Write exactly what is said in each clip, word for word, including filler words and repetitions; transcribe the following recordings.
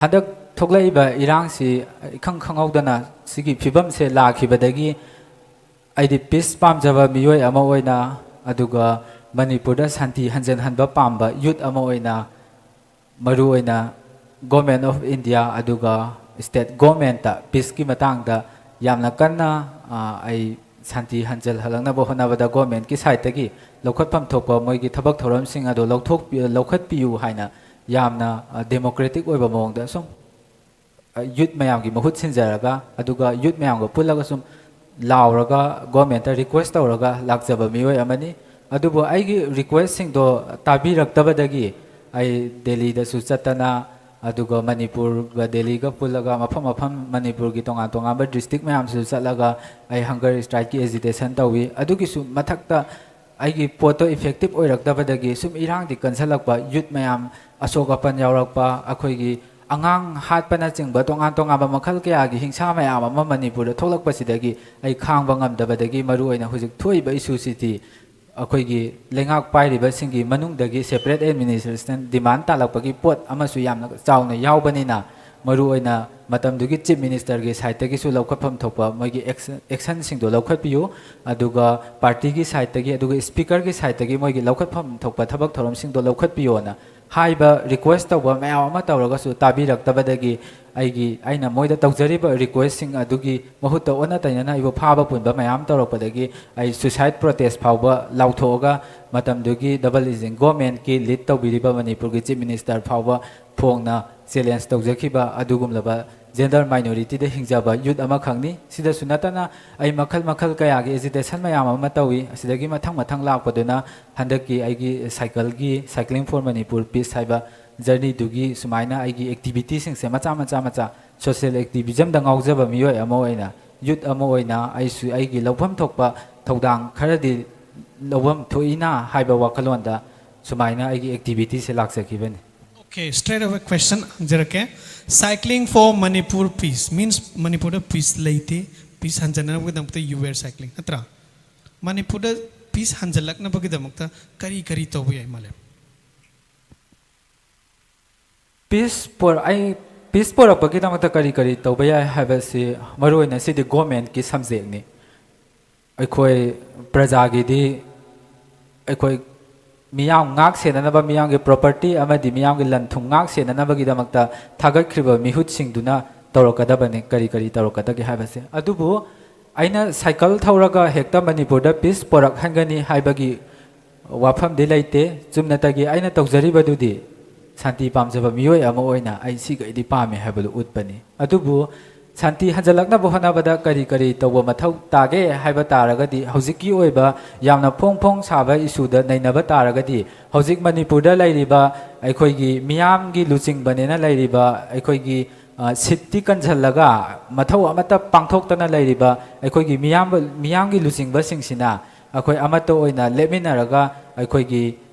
ꯍꯟꯗꯛ ꯊꯣꯛꯂꯛꯏꯕ ꯏꯔꯥꯡꯁꯤ ꯏꯈꯪ ꯈꯪꯍꯧꯗꯅ ꯁꯤꯒꯤ ꯐꯤꯕꯝꯁꯦ ꯂꯥꯛꯈꯤꯕꯗꯒꯤ ꯑꯩꯗꯤ ꯄꯤꯁ ꯄꯥꯝꯖꯕ ꯃꯤꯑꯣꯏ ꯑꯃ ꯑꯣꯏꯅ, ꯑꯗꯨꯒ ꯃꯅꯤꯄꯨꯔꯗ ꯁꯥꯟꯇꯤ ꯍꯟꯖꯤꯟꯍꯟꯕ ꯄꯥꯝꯕ ꯌꯨꯠ ꯑꯃ ꯑꯣꯏꯅ, ꯃꯔꯨꯑꯣꯏꯅ Government of India ꯑꯗꯨꯒ state governmentꯇ ꯄꯤꯁꯀꯤ ꯃꯇꯥꯡꯗ ꯌꯥꯝꯅ ꯀꯟꯅ, ꯑ, ꯑꯩ ꯁꯥꯟꯇꯤ ꯍꯟꯖꯤꯜꯍꯜꯂꯛꯅꯕ ꯍꯣꯠꯅꯕꯗ governmentꯀꯤ sideꯇꯒꯤ ꯂꯧꯈꯠꯐꯝ ꯊꯣꯛꯄ ꯃꯣꯏꯒꯤ ꯊꯕꯛ ꯊꯧꯔꯝꯁꯤꯡ ꯑꯗꯨ ꯂꯧꯊꯣꯛꯄꯤ-, ꯂꯧꯈꯠꯄꯤꯌꯨ ꯍꯥꯏꯅ ꯌꯥꯝꯅ, ꯑ, democratic ꯑꯣꯏꯕ ꯃꯑꯣꯡꯗ ꯁꯨꯝ, ꯑ, ꯌꯨꯠ ꯃꯌꯥꯝꯒꯤ ꯃꯍꯨꯠ ꯁꯤꯟꯖꯔꯒ, ꯑꯗꯨꯒ ꯌꯨꯠ ꯃꯌꯥꯝꯒ ꯄꯨꯜꯂꯒ ꯁꯨꯝ ꯂꯥꯎꯔꯒ governmentꯇ request ꯇꯧꯔꯒ ꯂꯥꯛꯆꯕ ꯃꯤꯑꯣꯏ ꯑꯃꯅꯤ꯫ ꯑꯗꯨꯕꯨ ꯑꯩꯒꯤ requestꯁꯤꯡꯗꯣ ꯇꯥꯕꯤꯔꯛꯇꯕꯗꯒꯤ ꯑꯩ ꯗꯦꯜꯂꯤꯗꯁꯨ ꯆꯠꯇꯅ, ꯑꯗꯨꯒ ꯃꯅꯤꯄꯨꯔꯒ ꯗꯦꯜꯂꯤꯒ ꯄꯨꯜꯂꯒ ꯃꯐꯝ ꯃꯐꯝ ꯃꯅꯤꯄꯨꯔꯒꯤ ꯇꯣꯉꯥꯟ ꯇꯣꯉꯥꯟꯕ district ꯃꯌꯥꯝꯁꯤꯁꯨ ꯆꯠꯂꯒ ꯑꯩ hunger strikeꯀꯤ agitation ꯇꯧꯏ꯫ ꯑꯗꯨꯒꯤꯁꯨ ꯃꯊꯛꯇ ꯑꯩꯒꯤ ꯄꯣꯠꯇꯣ effective ꯑꯣꯏꯔꯛꯇꯕꯗꯒꯤ ꯁꯨꯝ ꯏꯔꯥꯡꯗꯤ ꯀꯟꯁꯜꯂꯛꯄ, ꯌꯨꯠ ꯃꯌꯥꯝ ꯑꯁꯣꯛ ꯑꯄꯟ ꯌꯥꯎꯔꯛꯄ, ꯑꯩꯈꯣꯏꯒꯤ ꯑꯉꯥꯡ ꯍꯥꯠꯄꯅꯆꯤꯡꯕ ꯇꯣꯉꯥꯟ ꯇꯣꯉꯥꯟꯕ ꯃꯈꯜ ꯀꯌꯥꯒꯤ ꯍꯤꯡꯁꯥ ꯃꯌꯥꯝ ꯑꯃ ꯃꯅꯤꯄꯨꯔꯗ ꯊꯣꯛꯂꯛꯄꯁꯤꯗꯒꯤ ꯑꯩ ꯈꯥꯡꯕ ꯉꯝꯗꯕꯗꯒꯤ ꯃꯔꯨꯑꯣꯏꯅ ꯍꯧꯖꯤꯛ ꯊꯣꯛꯏꯕ issueꯁꯤꯗꯤ ꯑꯩꯈꯣꯏꯒꯤ ꯂꯩꯉꯥꯛ ꯄꯥꯏꯔꯤꯕꯁꯤꯡꯒꯤ ꯃꯅꯨꯡꯗꯒꯤ separate administration demand ꯇꯥꯜꯂꯛꯄꯒꯤ ꯄꯣꯠ ꯑꯃꯁꯨ ꯌꯥꯝꯅ ꯆꯥꯎꯅ ꯌꯥꯎꯕꯅꯤꯅ, ꯃꯔꯨꯑꯣꯏꯅ ꯃꯇꯝꯗꯨꯒꯤ Chief Ministerꯒꯤ sideꯇꯒꯤꯁꯨ ꯂꯧꯈꯠꯐꯝ ꯊꯣꯛꯄ ꯃꯣꯏꯒꯤ action, actionꯁꯤꯡꯗꯣ ꯂꯧꯈꯠꯄꯤꯌꯨ, ꯑꯗꯨꯒ partyꯒꯤ sideꯇꯒꯤ, ꯑꯗꯨꯒ speakerꯒꯤ sideꯇꯒꯤ ꯃꯣꯏꯒꯤ ꯂꯧꯈꯠꯐꯝ ꯊꯣꯛꯄ ꯊꯕꯛ ꯊꯧꯔꯝꯁꯤꯡꯗꯣ ꯂꯧꯈꯠꯄꯤꯌꯣꯅ ꯍꯥꯏꯕ request ꯇꯧꯕ ꯃꯌꯥꯝ ꯑꯃ ꯇꯧꯔꯒꯁꯨ ꯇꯥꯕꯤꯔꯛꯇꯕꯗꯒꯤ ꯑꯩꯒꯤ, ꯑꯩꯅ ꯃꯣꯏꯗ ꯇꯧꯖꯔꯤꯕ requestꯁꯤꯡ ꯑꯗꯨꯒꯤ ꯃꯍꯨꯠꯇ ꯑꯣꯟꯅ ꯇꯩꯅꯅ ꯑꯩꯕꯨ ꯐꯥꯕ ꯄꯨꯟꯕ ꯃꯌꯥꯝ ꯇꯧꯔꯛꯄꯗꯒꯤ ꯑꯩ suicide protest ꯐꯥꯎꯕ ꯂꯥꯎꯊꯣꯛꯑꯒ ꯃꯇꯝꯗꯨꯒꯤ double engine governmentꯀꯤ lead ꯇꯧꯕꯤꯔꯤꯕ ꯃꯅꯤꯄꯨꯔꯒꯤ Chief Minister ꯐꯥꯎꯕ ꯐꯣꯡꯅ challenge ꯇꯧꯖꯈꯤꯕ ꯑꯗꯨꯒꯨꯝꯂꯕ gender minorityꯗ ꯍꯤꯡꯖꯕ youth ꯑꯃꯈꯛꯅꯤ꯫ ꯁꯤꯗꯁꯨ ꯅꯠꯇꯅ ꯑꯩ ꯃꯈꯜ ꯃꯈꯜ ꯀꯌꯥꯒꯤ agitation ꯃꯌꯥꯝ ꯑꯃ ꯇꯧꯏ꯫ ꯑꯁꯤꯗꯒꯤ ꯃꯊꯪ ꯃꯊꯪ ꯂꯥꯛꯄꯗꯨꯅ ꯍꯟꯗꯛꯀꯤ ꯑꯩꯒꯤ cycleꯒꯤ Cycling for Manipur Peace ꯍꯥꯏꯕ journeyꯗꯨꯒꯤ ꯁꯨꯃꯥꯏꯅ ꯑꯩꯒꯤ activityꯁꯤꯡꯁꯦ ꯃꯆꯥ ꯃꯆꯥ ꯃꯆꯥ social activismꯗ ꯉꯥꯎꯖꯕ ꯃꯤꯑꯣꯏ ꯑꯃ ꯑꯣꯏꯅ, youth ꯑꯃ ꯑꯣꯏꯅ ꯑꯩꯁꯨ ꯑꯩꯒꯤ ꯂꯧꯐꯝ ꯊꯣꯛꯄ ꯊꯧꯗꯥꯡ ꯈꯔꯗꯤ ꯂꯧꯐꯝ ꯊꯣꯛꯏꯅ ꯍꯥꯏꯕ ꯋꯥꯈꯜꯂꯣꯟꯗ ꯁꯨꯃꯥꯏꯅ ꯑꯩꯒꯤ activityꯁꯦ ꯂꯥꯛꯆꯈꯤꯕꯅꯤ꯫ Okay, straight away question ꯍꯪꯖꯔꯛꯀꯦ꯫ Cycling for Manipur Peace means ꯃꯅꯤꯄꯨꯔꯗ peace ꯂꯩꯇꯦ, peace ꯍꯟꯖꯟꯅꯕꯒꯤꯗꯃꯛꯇ you were cycling, ꯅꯠꯇ꯭ꯔꯥ? ꯃꯅꯤꯄꯨꯔꯗ peace ꯍꯟꯖꯜꯂꯛꯅꯕꯒꯤꯗꯃꯛꯇ ꯀꯔꯤ ꯀꯔꯤ ꯇꯧꯕ ꯌꯥꯏ, ꯃꯥꯂꯦꯝ? Peace for, ꯑꯩ ꯄꯤꯁ ꯄꯣꯔꯛꯄꯒꯤꯗꯃꯛꯇ ꯀꯔꯤ ꯀꯔꯤ ꯇꯧꯕ ꯌꯥꯏ ꯍꯥꯏꯕꯁꯤ ꯃꯔꯨꯑꯣꯏꯅ ꯁꯤꯗꯤ ꯒꯣꯔꯃꯦꯟꯀꯤ ꯁꯕꯖꯦꯛꯅꯤ꯫ ꯑꯩꯈꯣꯏ ꯄ꯭ꯔꯖꯥꯒꯤꯗꯤ, ꯑꯩꯈꯣꯏ ꯃꯤꯌꯥꯝ ꯉꯥꯛ ꯁꯦꯟꯅꯅꯕ, ꯃꯤꯌꯥꯝꯒꯤ ꯄ꯭ꯔꯣꯄꯔꯇꯤ ꯑꯃꯗꯤ ꯃꯤꯌꯥꯝꯒꯤ ꯂꯟ ꯊꯨꯝ ꯉꯥꯛ ꯁꯦꯟꯅꯅꯕꯒꯤꯗꯃꯛꯇ ꯊꯥꯒꯠꯈ꯭ꯔꯤꯕ ꯃꯤꯍꯨꯠꯁꯤꯡꯗꯨꯅ ꯇꯧꯔꯛꯀꯗꯕꯅꯤ꯫ ꯀꯔꯤ ꯀꯔꯤ ꯇꯧꯔꯛꯀꯗꯒꯦ ꯍꯥꯏꯕꯁꯦ꯫ ꯑꯗꯨꯕꯨ ꯑꯩꯅ ꯁꯥꯏꯀꯜ ꯊꯧꯔꯒ ꯍꯦꯛꯇ ꯃꯅꯤꯄꯨꯔꯗ ꯄꯤꯁ ꯄꯣꯔꯛꯍꯟꯒꯅꯤ ꯍꯥꯏꯕꯒꯤ ꯋꯥꯐꯝꯗꯤ ꯂꯩꯇꯦ꯫ ꯆꯨꯝꯅꯇꯒꯤ ꯑꯩꯅ ꯇꯧꯖꯔꯤꯕꯗꯨꯗꯤ ꯁꯥꯟꯇꯤ ꯄꯥꯝꯖꯕ ꯃꯤꯑꯣꯏ ꯑꯃ ꯑꯣꯏꯅ ꯑꯩ ꯁꯤꯒꯩꯗꯤ ꯄꯥꯝꯃꯦ ꯍꯥꯏꯕꯗꯨ ꯎꯠꯄꯅꯤ꯫ ꯑꯗꯨꯕꯨ ꯁꯥꯟꯇꯤ ꯍꯟꯖꯜꯂꯛꯅꯕ ꯍꯣꯠꯅꯕꯗ ꯀꯔꯤ ꯀꯔꯤ ꯇꯧꯕ ꯃꯊꯧ ꯇꯥꯒꯦ ꯍꯥꯏꯕ ꯇꯥꯔꯒꯗꯤ, ꯍꯧꯖꯤꯛꯀꯤ ꯑꯣꯏꯕ ꯌꯥꯝꯅ ꯐꯣꯡ ꯐꯣꯡ ꯁꯥꯕ ꯏꯁꯨꯗ ꯅꯩꯅꯕ ꯇꯥꯔꯒꯗꯤ, ꯍꯧꯖꯤꯛ ꯃꯅꯤꯄꯨꯔꯗ ꯂꯩꯔꯤꯕ ꯑꯩꯈꯣꯏꯒꯤ ꯃꯤꯌꯥꯝꯒꯤ ꯂꯨꯆꯤꯡꯕꯅꯦꯅ ꯂꯩꯔꯤꯕ ꯑꯩꯈꯣꯏꯒꯤ, ꯑ, ꯁꯤꯠꯇꯤ ꯀꯟꯁꯤꯜꯂꯒ ꯃꯊꯧ ꯑꯃꯠꯇ ꯄꯥꯡꯊꯣꯛꯇꯅ ꯂꯩꯔꯤꯕ ꯑꯩꯈꯣꯏꯒꯤ ꯃꯤꯌꯥꯝꯕ-, ꯃꯤꯌꯥꯝꯒꯤ ꯂꯨꯆꯤꯡꯕꯁꯤꯡꯁꯤꯅ ꯑꯩꯈꯣꯏ ꯑꯃꯠꯇ ꯑꯣꯏꯅ ꯂꯦꯞꯃꯤꯟꯅꯔꯒ ꯑꯩꯈꯣꯏꯒꯤ,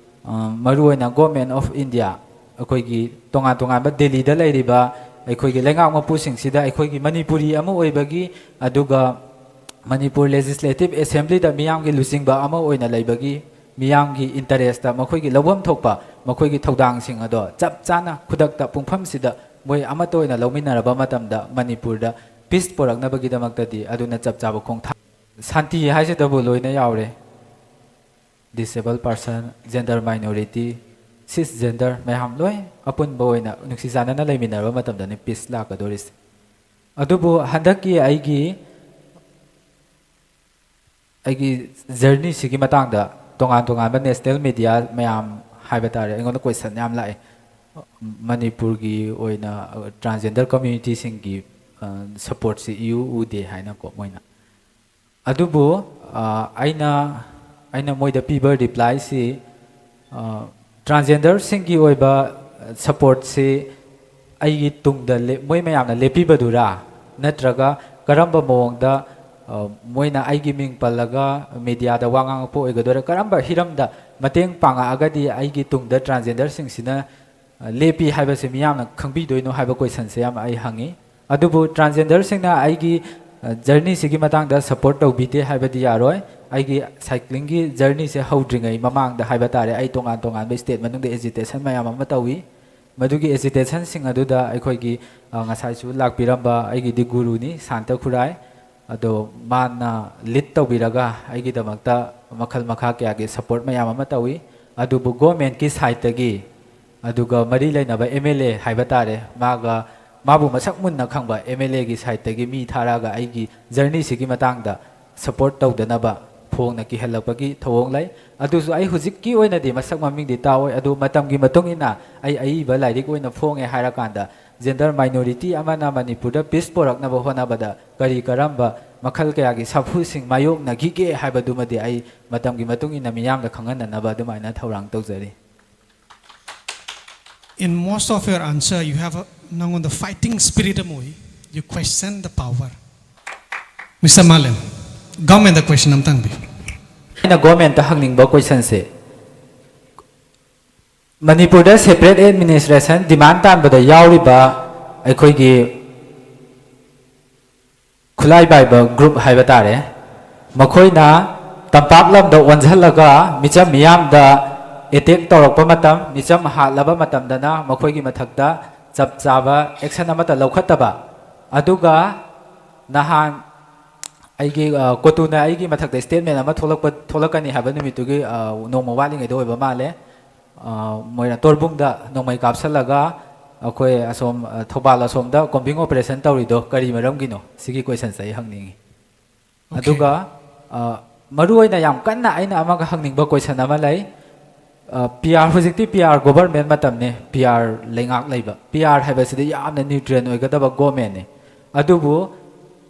ꯑ, ꯃꯔꯨꯑꯣꯏꯅ Government of India, ꯑꯩꯈꯣꯏꯒꯤ ꯇꯣꯉꯥꯟ ꯇꯣꯉꯥꯟꯕ ꯗꯦꯜꯂꯤꯗ ꯂꯩꯔꯤꯕ ꯑꯩꯈꯣꯏꯒꯤ ꯂꯩꯉꯥꯛ ꯃꯄꯨꯁꯤꯡꯁꯤꯗ ꯑꯩꯈꯣꯏꯒꯤ ꯃꯅꯤꯄꯨꯔꯤ ꯑꯃ ꯑꯣꯏꯕꯒꯤ, ꯑꯗꯨꯒ ꯃꯅꯤꯄꯨꯔ Legislative Assemblyꯗ ꯃꯤꯌꯥꯝꯒꯤ ꯂꯨꯆꯤꯡꯕ ꯑꯃ ꯑꯣꯏꯅ ꯂꯩꯕꯒꯤ, ꯃꯤꯌꯥꯝꯒꯤ interestꯇ ꯃꯈꯣꯏꯒꯤ ꯂꯧꯐꯝ ꯊꯣꯛꯄ ꯃꯈꯣꯏꯒꯤ ꯊꯧꯗꯥꯡꯁꯤꯡ ꯑꯗꯣ ꯆꯞ ꯆꯥꯅ ꯈꯨꯗꯛꯇ ꯄꯨꯡꯐꯝꯁꯤꯗ ꯃꯣꯏ ꯑꯃꯠꯇ ꯑꯣꯏꯅ ꯂꯧꯃꯤꯟꯅꯔꯕ ꯃꯇꯝꯗ ꯃꯅꯤꯄꯨꯔꯗ peace ꯄꯣꯔꯛꯅꯕꯒꯤꯗꯃꯛꯇꯗꯤ ꯑꯗꯨꯅ ꯆꯞ ꯆꯥꯕ ꯈꯣꯡꯊꯥꯡ꯫ ꯁꯥꯟꯇꯤ ꯍꯥꯏꯁꯤꯗꯕꯨ ꯂꯣꯏꯅ ꯌꯥꯎꯔꯦ꯫ Disabled person, gender minority, cisgender ꯃꯌꯥꯝ ꯂꯣꯏ ꯑꯄꯨꯟꯕ ꯑꯣꯏꯅ ꯅꯨꯡꯁꯤ ꯆꯥꯟꯅꯅ ꯂꯩꯃꯤꯟꯅꯔꯕ ꯃꯇꯝꯗꯅꯤ peace ꯂꯥꯛꯀꯗꯧꯔꯤꯁꯦ꯫ ꯑꯗꯨꯕꯨ ꯍꯟꯗꯛꯀꯤ ꯑꯩꯒꯤ, ꯑꯩꯒꯤ journeyꯁꯤꯒꯤ ꯃꯇꯥꯡꯗ ꯇꯣꯉꯥꯟ ꯇꯣꯉꯥꯟꯕ national media ꯃꯌꯥꯝ ꯍꯥꯏꯕ ꯇꯥꯔꯦ, ꯑꯩꯉꯣꯟꯗ question ꯌꯥꯝ ꯂꯥꯛꯑꯦ꯫ ꯃꯅꯤꯄꯨꯔꯒꯤ ꯑꯣꯏꯅ transgender communityꯁꯤꯡꯒꯤ, ꯑ, supportꯁꯤ ꯏꯎ ꯎꯗꯦ ꯍꯥꯏꯅꯀꯣ ꯃꯣꯏꯅ꯫ ꯑꯗꯨꯕꯨ, ꯑ, ꯑꯩꯅ, ꯑꯩꯅ ꯃꯣꯏꯗ ꯄꯤꯕ replyꯁꯤ, ꯑ, transgenderꯁꯤꯡꯒꯤ ꯑꯣꯏꯕ supportꯁꯤ ꯑꯩꯒꯤ ꯇꯨꯡꯗ ꯂꯦꯞ-, ꯃꯣꯏ ꯃꯌꯥꯝꯅ ꯂꯦꯞꯄꯤꯕꯗꯨꯔꯥ? ꯅꯠꯇ꯭ꯔꯒ ꯀꯔꯝꯕ ꯃꯑꯣꯡꯗ, ꯑ, ꯃꯣꯏꯅ ꯑꯩꯒꯤ ꯃꯤꯡ ꯄꯜꯂꯒ mediaꯗ ꯋꯥ ꯉꯥꯡꯉꯛꯄ ꯑꯣꯏꯒꯗꯣꯏꯔꯥ? ꯀꯔꯝꯕ ꯍꯤꯔꯝꯗ ꯃꯇꯦꯡ ꯄꯥꯡꯉꯛꯑꯒꯗꯤ ꯑꯩꯒꯤ ꯇꯨꯡꯗ transgenderꯁꯤꯡꯁꯤꯅ, ꯑ, ꯂꯦꯞꯄꯤ ꯍꯥꯏꯕꯁꯦ ꯃꯤꯌꯥꯝꯅ ꯈꯪꯕꯤꯗꯣꯏꯅꯣ ꯍꯥꯏꯕ questionꯁꯦ ꯌꯥꯝ ꯑꯩ ꯍꯪꯉꯤ꯫ ꯑꯗꯨꯕꯨ transgenderꯁꯤꯡꯅ ꯑꯩꯒꯤ, ꯑ, journeyꯁꯤꯒꯤ ꯃꯇꯥꯡꯗ support ꯇꯧꯕꯤꯗꯦ ꯍꯥꯏꯕꯗꯤ ꯌꯥꯔꯣꯏ꯫ ꯑꯩꯒꯤ cyclingꯒꯤ journeyꯁꯦ ꯍꯧꯗ꯭ꯔꯤꯉꯩ ꯃꯃꯥꯡꯗ ꯍꯥꯏꯕ ꯇꯥꯔꯦ, ꯑꯩ ꯇꯣꯉꯥꯟ ꯇꯣꯉꯥꯟꯕ state ꯃꯅꯨꯡꯗ agitation ꯃꯌꯥꯝ ꯑꯃ ꯇꯧꯏ꯫ ꯃꯗꯨꯒꯤ ꯑꯦꯖꯤꯇꯦꯁꯟꯁꯤꯡ ꯑꯗꯨꯗ ꯑꯩꯈꯣꯏꯒꯤ, ꯑ, ꯉꯁꯥꯏꯁꯨ ꯂꯥꯛꯄꯤꯔꯝꯕ ꯑꯩꯒꯤꯗꯤ ꯒꯨꯔꯨꯅꯤ, ꯁꯥꯟꯇ ꯈꯨꯔꯥꯏ꯫ ꯑꯗꯣ ꯃꯥꯅ ꯂꯤꯗ ꯇꯧꯕꯤꯔꯒ ꯑꯩꯒꯤꯗꯃꯛꯇ ꯃꯈꯜ ꯃꯈꯥ ꯀꯌꯥꯒꯤ ꯁꯄꯣꯔꯠ ꯃꯌꯥꯝ ꯑꯃ ꯇꯧꯏ꯫ ꯑꯗꯨꯕꯨ ꯒꯣꯔꯃꯦꯟꯠꯀꯤ ꯁꯥꯏꯠꯇꯒꯤ, ꯑꯗꯨꯒ ꯃꯔꯤ ꯂꯩꯅꯕ ꯑꯦꯝ ꯑꯦꯜ ꯑꯦ ꯍꯥꯏꯕ ꯇꯥꯔꯦ, ꯃꯥꯒ, ꯃꯥꯕꯨ ꯃꯁꯛ ꯃꯨꯟꯅ ꯈꯪꯕ ꯑꯦꯝ ꯑꯦꯜ ꯑꯦꯒꯤ ꯁꯥꯏꯠꯇꯒꯤ ꯃꯤ ꯊꯥꯔꯛꯑꯒ ꯑꯩꯒꯤ ꯖꯔꯅꯤꯁꯤꯒꯤ ꯃꯇꯥꯡꯗ ꯁꯄꯣꯔꯠ ꯇꯧꯗꯅꯕ ꯐꯣꯡꯅ ꯀꯤꯍꯜꯂꯛꯄꯒꯤ ꯊꯧꯑꯣꯡ ꯂꯩ꯫ ꯑꯗꯨꯁꯨ ꯑꯩ ꯍꯧꯖꯤꯛꯀꯤ ꯑꯣꯏꯅꯗꯤ ꯃꯁꯛ ꯃꯃꯤꯡꯗꯤ ꯇꯥꯛꯑꯣꯏ, ꯑꯗꯨ ꯃꯇꯝꯒꯤ ꯃꯇꯨꯡ ꯏꯟꯅ ꯑꯩ ꯑꯏꯕ ꯂꯥꯏꯔꯤꯛ ꯑꯣꯏꯅ ꯐꯣꯡꯉꯦ ꯍꯥꯏꯔꯀꯥꯟꯗ, ꯖꯦꯟꯗꯔ ꯃꯥꯏꯅꯣꯔꯤꯇꯤ ꯑꯃꯅ ꯃꯅꯤꯄꯨꯔꯗ ꯄꯤꯁ ꯄꯣꯔꯛꯅꯕ ꯍꯣꯠꯅꯕꯗ ꯀꯔꯤ ꯀꯔꯝꯕ ꯃꯈꯜ ꯀꯌꯥꯒꯤ ꯁꯥꯐꯨꯁꯤꯡ ꯃꯥꯌꯣꯛꯅꯈꯤꯒꯦ ꯍꯥꯏꯕꯗꯨꯃꯗꯤ ꯑꯩ ꯃꯇꯝꯒꯤ ꯃꯇꯨꯡ ꯏꯟꯅ ꯃꯤꯌꯥꯝꯗ ꯈꯪꯍꯟꯅꯅꯕ ꯑꯗꯨꯃꯥꯏꯅ ꯊꯧꯔꯥꯡ ꯇꯧꯖꯔꯤ꯫ In most of your answer, you have a, ꯅꯉꯣꯟꯗ fighting spirit ꯑꯃ ꯎꯏ. You question the power. Mister Malem, government the question ꯑꯝꯇ ꯍꯪꯕꯤꯌꯨ. ꯑꯩꯅ ꯒꯣꯔꯃꯦꯟꯠꯇ ꯍꯪꯅꯤꯡꯕ ꯀꯣꯏꯁꯟꯁꯦ, ꯃꯅꯤꯄꯨꯔꯗ ꯁꯦꯄꯔꯦꯠ ꯑꯦꯗꯃꯤꯅꯤꯁꯇ꯭ꯔꯦꯁꯟ ꯗꯤꯃꯥꯟ ꯇꯥꯟꯕꯗ ꯌꯥꯎꯔꯤꯕ ꯑꯩꯈꯣꯏꯒꯤ ꯈꯨꯠꯂꯥꯏ ꯄꯥꯏꯕ ꯒ꯭ꯔꯨꯞ ꯍꯥꯏꯕ ꯇꯥꯔꯦ, ꯃꯈꯣꯏꯅ ꯇꯝꯄꯥꯛ ꯂꯝꯗ ꯑꯣꯟꯁꯤꯜꯂꯒ ꯃꯤꯆꯝ ꯃꯤꯌꯥꯝꯗ ꯑꯦꯇꯦꯛ ꯇꯧꯔꯛꯄ ꯃꯇꯝ, ꯃꯤꯆꯝ ꯍꯥꯠꯂꯕ ꯃꯇꯝꯗꯅ ꯃꯈꯣꯏꯒꯤ ꯃꯊꯛꯇ ꯆꯞ ꯆꯥꯕ ꯑꯦꯛꯁꯟ ꯑꯃꯠꯇ ꯂꯧꯈꯠꯇꯕ, ꯑꯗꯨꯒ ꯅꯍꯥꯟ ꯑꯩꯒꯤ, ꯑ, ꯀꯣꯇꯨꯅ ꯑꯩꯒꯤ ꯃꯊꯛꯇ ꯁ꯭ꯇꯦꯠꯃꯦꯟ ꯑꯃ ꯊꯣꯛꯂꯛꯄ, ꯊꯣꯛꯂꯛꯀꯅꯤ ꯍꯥꯏꯕ ꯅꯨꯃꯤꯠꯇꯨꯒꯤ, ꯑ, ꯅꯣꯡꯃ ꯋꯥꯠꯂꯤꯉꯩꯗ ꯑꯣꯏꯕ ꯃꯥꯜꯂꯦ꯫ ꯑ, ꯃꯣꯏꯔꯥꯡ ꯇꯣꯔꯕꯨꯡꯗ ꯅꯣꯡꯃꯩ ꯀꯥꯞꯁꯜꯂꯒ ꯑꯩꯈꯣꯏ ꯑꯁꯣꯝ, ꯑ, ꯊꯧꯕꯥꯜ ꯑꯁꯣꯝꯗ ꯀꯣꯝꯕꯤꯡ ꯑꯣꯄꯔꯦꯁꯟ ꯇꯧꯔꯤꯗꯣ ꯀꯔꯤ ꯃꯔꯝꯒꯤꯅꯣ? ꯁꯤꯒꯤ ꯀꯣꯏꯁꯟꯁꯦ ꯑꯩ ꯍꯪꯅꯤꯡꯉꯤ꯫ Okay. ꯑꯗꯨꯒ, ꯑ, ꯃꯔꯨ ꯑꯣꯏꯅ ꯌꯥꯝ ꯀꯟꯅ ꯑꯩꯅ ꯑꯃꯒ ꯍꯪꯅꯤꯡꯕ ꯀꯣꯏꯁꯟ ꯑꯃ ꯂꯩ꯫ ꯑ, ꯄꯤ ꯑꯥꯔ, ꯍꯧꯖꯤꯛꯇꯤ ꯄꯤ ꯑꯥꯔ ꯒꯣꯕꯔꯃꯦꯟ ꯃꯇꯝꯅꯤ, ꯄꯤ ꯑꯥꯔ ꯂꯩꯉꯥꯛ ꯂꯩꯕ꯫ ꯄꯤ ꯑꯥꯔ ꯍꯥꯏꯕꯁꯤꯗꯤ ꯌꯥꯝꯅ ꯅ꯭ꯌꯨꯇ꯭ꯔꯦꯟ ꯑꯣꯏꯒꯗꯕ ꯒꯣꯔꯃꯦꯟꯅꯤ꯫ ꯑꯗꯨꯕꯨ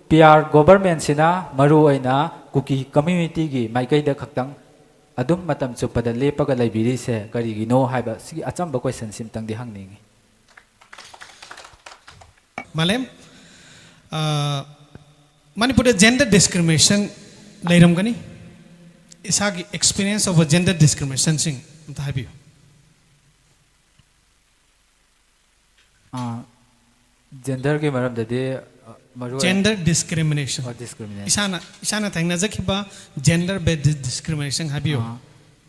ꯄꯤ ꯑꯥꯔ ꯒꯣꯕꯔꯃꯦꯟꯁꯤꯅ ꯃꯔꯨ ꯑꯣꯏꯅ ꯀꯨꯀꯤ ꯀꯝꯃ꯭ꯌꯨꯅꯤꯇꯤꯒꯤ ꯃꯥꯏꯀꯩꯗ ꯈꯛꯇꯪ ꯑꯗꯨꯝ ꯃꯇꯝ ꯆꯨꯞꯄꯗ ꯂꯦꯞꯄꯒ ꯂꯩꯕꯤꯔꯤꯁꯦ ꯀꯔꯤꯒꯤꯅꯣ ꯍꯥꯏꯕ ꯁꯤꯒꯤ ꯑꯆꯝꯕ ꯀꯣꯏꯁꯟ ꯁꯤꯝꯇꯪꯗꯤ ꯍꯪꯅꯤꯡꯉꯤ꯫ ꯃꯥꯂꯦꯝ, ꯑ, ꯃꯅꯤꯄꯨꯔꯗ gender discrimination ꯂꯩꯔꯝꯒꯅꯤ꯫ ꯏꯁꯥꯒꯤ experience of gender discriminationꯁꯤꯡ ꯑꯝꯇ ꯍꯥꯏꯕꯤꯌꯨ꯫ ꯑꯥ, ꯖꯦꯟꯗꯔꯒꯤ ꯃꯔꯝꯗꯗꯤ, ꯑ, ꯃꯔꯨ ꯑꯣꯏ- Gender discrimination. ꯑꯣ, discrimination. ꯏꯁꯥꯅ, ꯏꯁꯥꯅ ꯊꯦꯡꯅꯖꯈꯤꯕ gender based discrimination ꯍꯥꯏꯕꯤꯌꯨ꯫ ꯑꯥ,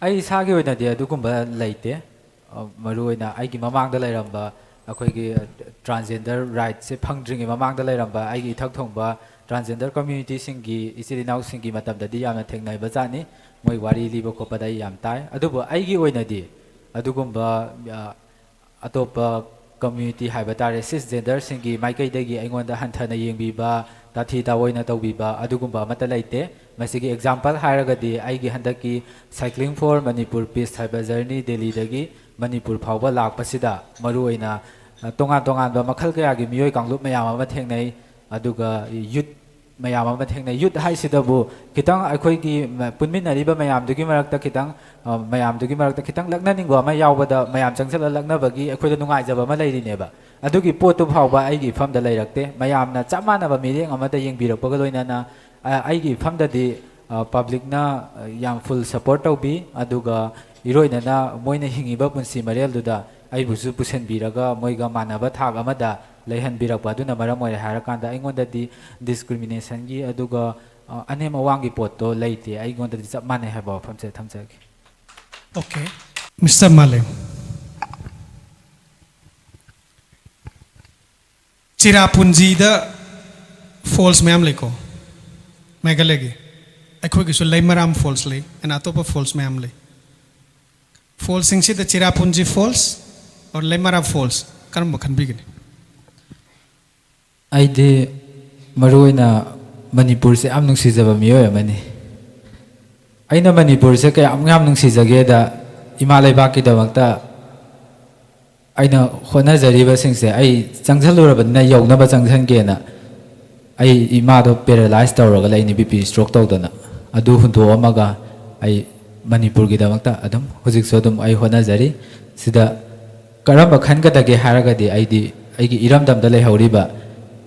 ꯑꯩ ꯏꯁꯥꯒꯤ ꯑꯣꯏꯅꯗꯤ ꯑꯗꯨꯒꯨꯝꯕ ꯂꯩꯇꯦ꯫ ꯑ, ꯃꯔꯨꯑꯣꯏꯅ ꯑꯩꯒꯤ ꯃꯃꯥꯡꯗ ꯂꯩꯔꯝꯕ ꯑꯩꯈꯣꯏꯒꯤ, ꯑ, transgender rightꯁꯦ ꯐꯪꯗ꯭ꯔꯤꯉꯩ ꯃꯃꯥꯡꯗ ꯂꯩꯔꯝꯕ ꯑꯩꯒꯤ ꯏꯊꯛ ꯊꯣꯡꯕ transgender communityꯁꯤꯡꯒꯤ ꯏꯆꯤꯜ ꯏꯅꯥꯎꯁꯤꯡꯒꯤ ꯃꯇꯝꯗꯗꯤ ꯌꯥꯝꯅ ꯊꯦꯡꯅꯕ ꯖꯥꯠꯅꯤ꯫ ꯃꯣꯏ ꯋꯥꯔꯤ ꯂꯤꯕ ꯈꯣꯠꯄꯗ ꯑꯩ ꯌꯥꯝ ꯇꯥꯏ꯫ ꯑꯗꯨꯕꯨ ꯑꯩꯒꯤ ꯑꯣꯏꯅꯗꯤ ꯑꯗꯨꯒꯨꯝꯕ, ꯑ, ꯑꯇꯣꯞꯄ community ꯍꯥꯏꯕ ꯇꯥꯔꯦ, cisgenderꯁꯤꯡꯒꯤ ꯃꯥꯏꯀꯩꯗꯒꯤ ꯑꯩꯉꯣꯟꯗ ꯍꯟꯊꯅ ꯌꯦꯡꯕꯤꯕ, ꯇꯥꯊꯤ ꯇꯥꯑꯣꯏꯅ ꯇꯧꯕꯤꯕ ꯑꯗꯨꯒꯨꯝꯕ ꯑꯃꯠꯇ ꯂꯩꯇꯦ꯫ ꯃꯁꯤꯒꯤ example ꯍꯥꯏꯔꯒꯗꯤ ꯑꯩꯒꯤ ꯍꯟꯗꯛꯀꯤ Cycling for Manipur Peace ꯍꯥꯏꯕ journey ꯗꯦꯜꯂꯤꯗꯒꯤ ꯃꯅꯤꯄꯨꯔ ꯐꯥꯎꯕ ꯂꯥꯛꯄꯁꯤꯗ ꯃꯔꯨꯑꯣꯏꯅ, ꯑ, ꯇꯣꯉꯥꯟ ꯇꯣꯉꯥꯟꯕ ꯃꯈꯜ ꯀꯌꯥꯒꯤ ꯃꯤꯑꯣꯏ ꯀꯥꯡꯂꯨꯞ ꯃꯌꯥꯝ ꯑꯃ ꯊꯦꯡꯅꯩ꯫ ꯑꯗꯨꯒ youth ꯃꯌꯥꯝ ꯑꯃ ꯊꯦꯡꯅꯩ꯫ Youth ꯍꯥꯏꯁꯤꯗꯕꯨ ꯈꯤꯇꯪ ꯑꯩꯈꯣꯏꯒꯤ ꯃ-, ꯄꯨꯟꯃꯤꯟꯅꯔꯤꯕ ꯃꯌꯥꯝꯗꯨꯒꯤ ꯃꯔꯛꯇ ꯈꯤꯇꯪ, ꯑ, ꯃꯌꯥꯝꯗꯨꯒꯤ ꯃꯔꯛꯇ ꯈꯤꯇꯪ ꯂꯛꯅꯅꯤꯡꯕ ꯑꯃ ꯌꯥꯎꯕꯗ ꯃꯌꯥꯝ ꯆꯪꯁꯤꯜꯂ ꯂꯛꯅꯕꯒꯤ ꯑꯩꯈꯣꯏꯗ ꯅꯨꯡꯉꯥꯏꯖꯕ ꯑꯃ ꯂꯩꯔꯤꯅꯦꯕ꯫ ꯑꯗꯨꯒꯤ ꯄꯣꯠꯇꯨ ꯐꯥꯎꯕ ꯑꯩꯒꯤ ꯏꯐꯝꯗ ꯂꯩꯔꯛꯇꯦ꯫ ꯃꯌꯥꯝꯅ ꯆꯞ ꯃꯥꯟꯅꯕ ꯃꯤꯠꯌꯦꯡ ꯑꯃꯗ ꯌꯦꯡꯕꯤꯔꯛꯄꯒ ꯂꯣꯏꯅꯅ, ꯑ, ꯑꯩꯒꯤ ꯏꯐꯝꯗꯗꯤ, ꯑ, publicꯅ, ꯑ, ꯌꯥꯝ full support ꯇꯧꯕꯤ꯫ ꯑꯗꯨꯒ ꯏꯔꯣꯏꯅꯅ ꯃꯣꯏꯅ ꯍꯤꯡꯉꯤꯕ ꯄꯨꯟꯁꯤ ꯃꯔꯦꯜꯗꯨꯗ ꯑꯩꯕꯨꯁꯨ ꯄꯨꯁꯤꯟꯕꯤꯔꯒ ꯃꯣꯏꯒ ꯃꯥꯟꯅꯕ ꯊꯥꯛ ꯑꯃꯗ ꯂꯩꯍꯟꯕꯤꯔꯛꯄ ꯑꯗꯨꯅ ꯃꯔꯝ ꯑꯣꯏꯔꯦ ꯍꯥꯏꯔꯀꯥꯟꯗ ꯑꯩꯉꯣꯟꯗꯗꯤ discriminationꯒꯤ ꯑꯗꯨꯒ, ꯑ, ꯑꯅꯦꯝ ꯑꯋꯥꯡꯒꯤ ꯄꯣꯠꯇꯣ ꯂꯩꯇꯦ꯫ ꯑꯩꯉꯣꯟꯗꯗꯤ ꯆꯞ ꯃꯥꯟꯅꯩ ꯍꯥꯏꯕ ꯋꯥꯐꯝꯁꯦ ꯊꯝꯖꯒꯦ꯫ Okay. Mister Malem. ꯆꯤꯔꯥꯄꯨꯟꯖꯤꯗ falls ꯃꯌꯥꯝ ꯂꯩꯀꯣ, ꯃꯦꯘꯥꯂꯌꯒꯤ꯫ ꯑꯩꯈꯣꯏꯒꯤꯁꯨ ꯂꯩꯃꯔꯥꯝ falls ꯂꯩ, and ꯑꯇꯣꯞꯄ falls ꯃꯌꯥꯝ ꯂꯩ꯫ Fallsꯁꯤꯡꯁꯤꯗ ꯆꯤꯔꯥꯄꯨꯟꯖꯤ falls or ꯂꯩꯃꯔꯥꯝ falls, ꯀꯔꯝꯕ ꯈꯟꯕꯤꯒꯅꯤ? ꯑꯩꯗꯤ ꯃꯔꯨꯑꯣꯏꯅ ꯃꯅꯤꯄꯨꯔꯁꯦ ꯌꯥꯝ ꯅꯨꯡꯁꯤꯖꯕ ꯃꯤꯑꯣꯏ ꯑꯃꯅꯤ꯫ ꯑꯩꯅ ꯃꯅꯤꯄꯨꯔꯁꯦ ꯀꯌꯥꯃꯨꯛ ꯌꯥꯝ ꯅꯨꯡꯁꯤꯖꯒꯦꯗ, ꯏꯃꯥ ꯂꯩꯕꯥꯛꯀꯤꯗꯃꯛꯇ ꯑꯩꯅ ꯍꯣꯠꯅꯖꯔꯤꯕꯁꯤꯡꯁꯦ ꯑꯩ ꯆꯪꯁꯜꯂꯨꯔꯕꯅꯤꯅ ꯌꯧꯅꯕ ꯆꯪꯁꯟꯒꯦꯅ꯫ ꯑꯩ ꯏꯃꯥꯗꯣ paralyze ꯇꯧꯔꯒ ꯂꯩꯅꯤ, BP stroke ꯇꯧꯗꯅ꯫ ꯑꯗꯨ ꯍꯨꯟꯗꯣꯛꯑꯝꯃꯒ ꯑꯩ ꯃꯅꯤꯄꯨꯔꯒꯤꯗꯃꯛꯇ ꯑꯗꯨꯝ ꯍꯧꯖꯤꯛꯁꯨ ꯑꯗꯨꯝ ꯑꯩ ꯍꯣꯠꯅꯖꯔꯤ꯫ ꯁꯤꯗ ꯀꯔꯝꯕ ꯈꯟꯒꯗꯒꯦ ꯍꯥꯏꯔꯒꯗꯤ, ꯑꯩꯗꯤ ꯑꯩꯒꯤ ꯏꯔꯝꯗꯝꯗ ꯂꯩꯍꯧꯔꯤꯕ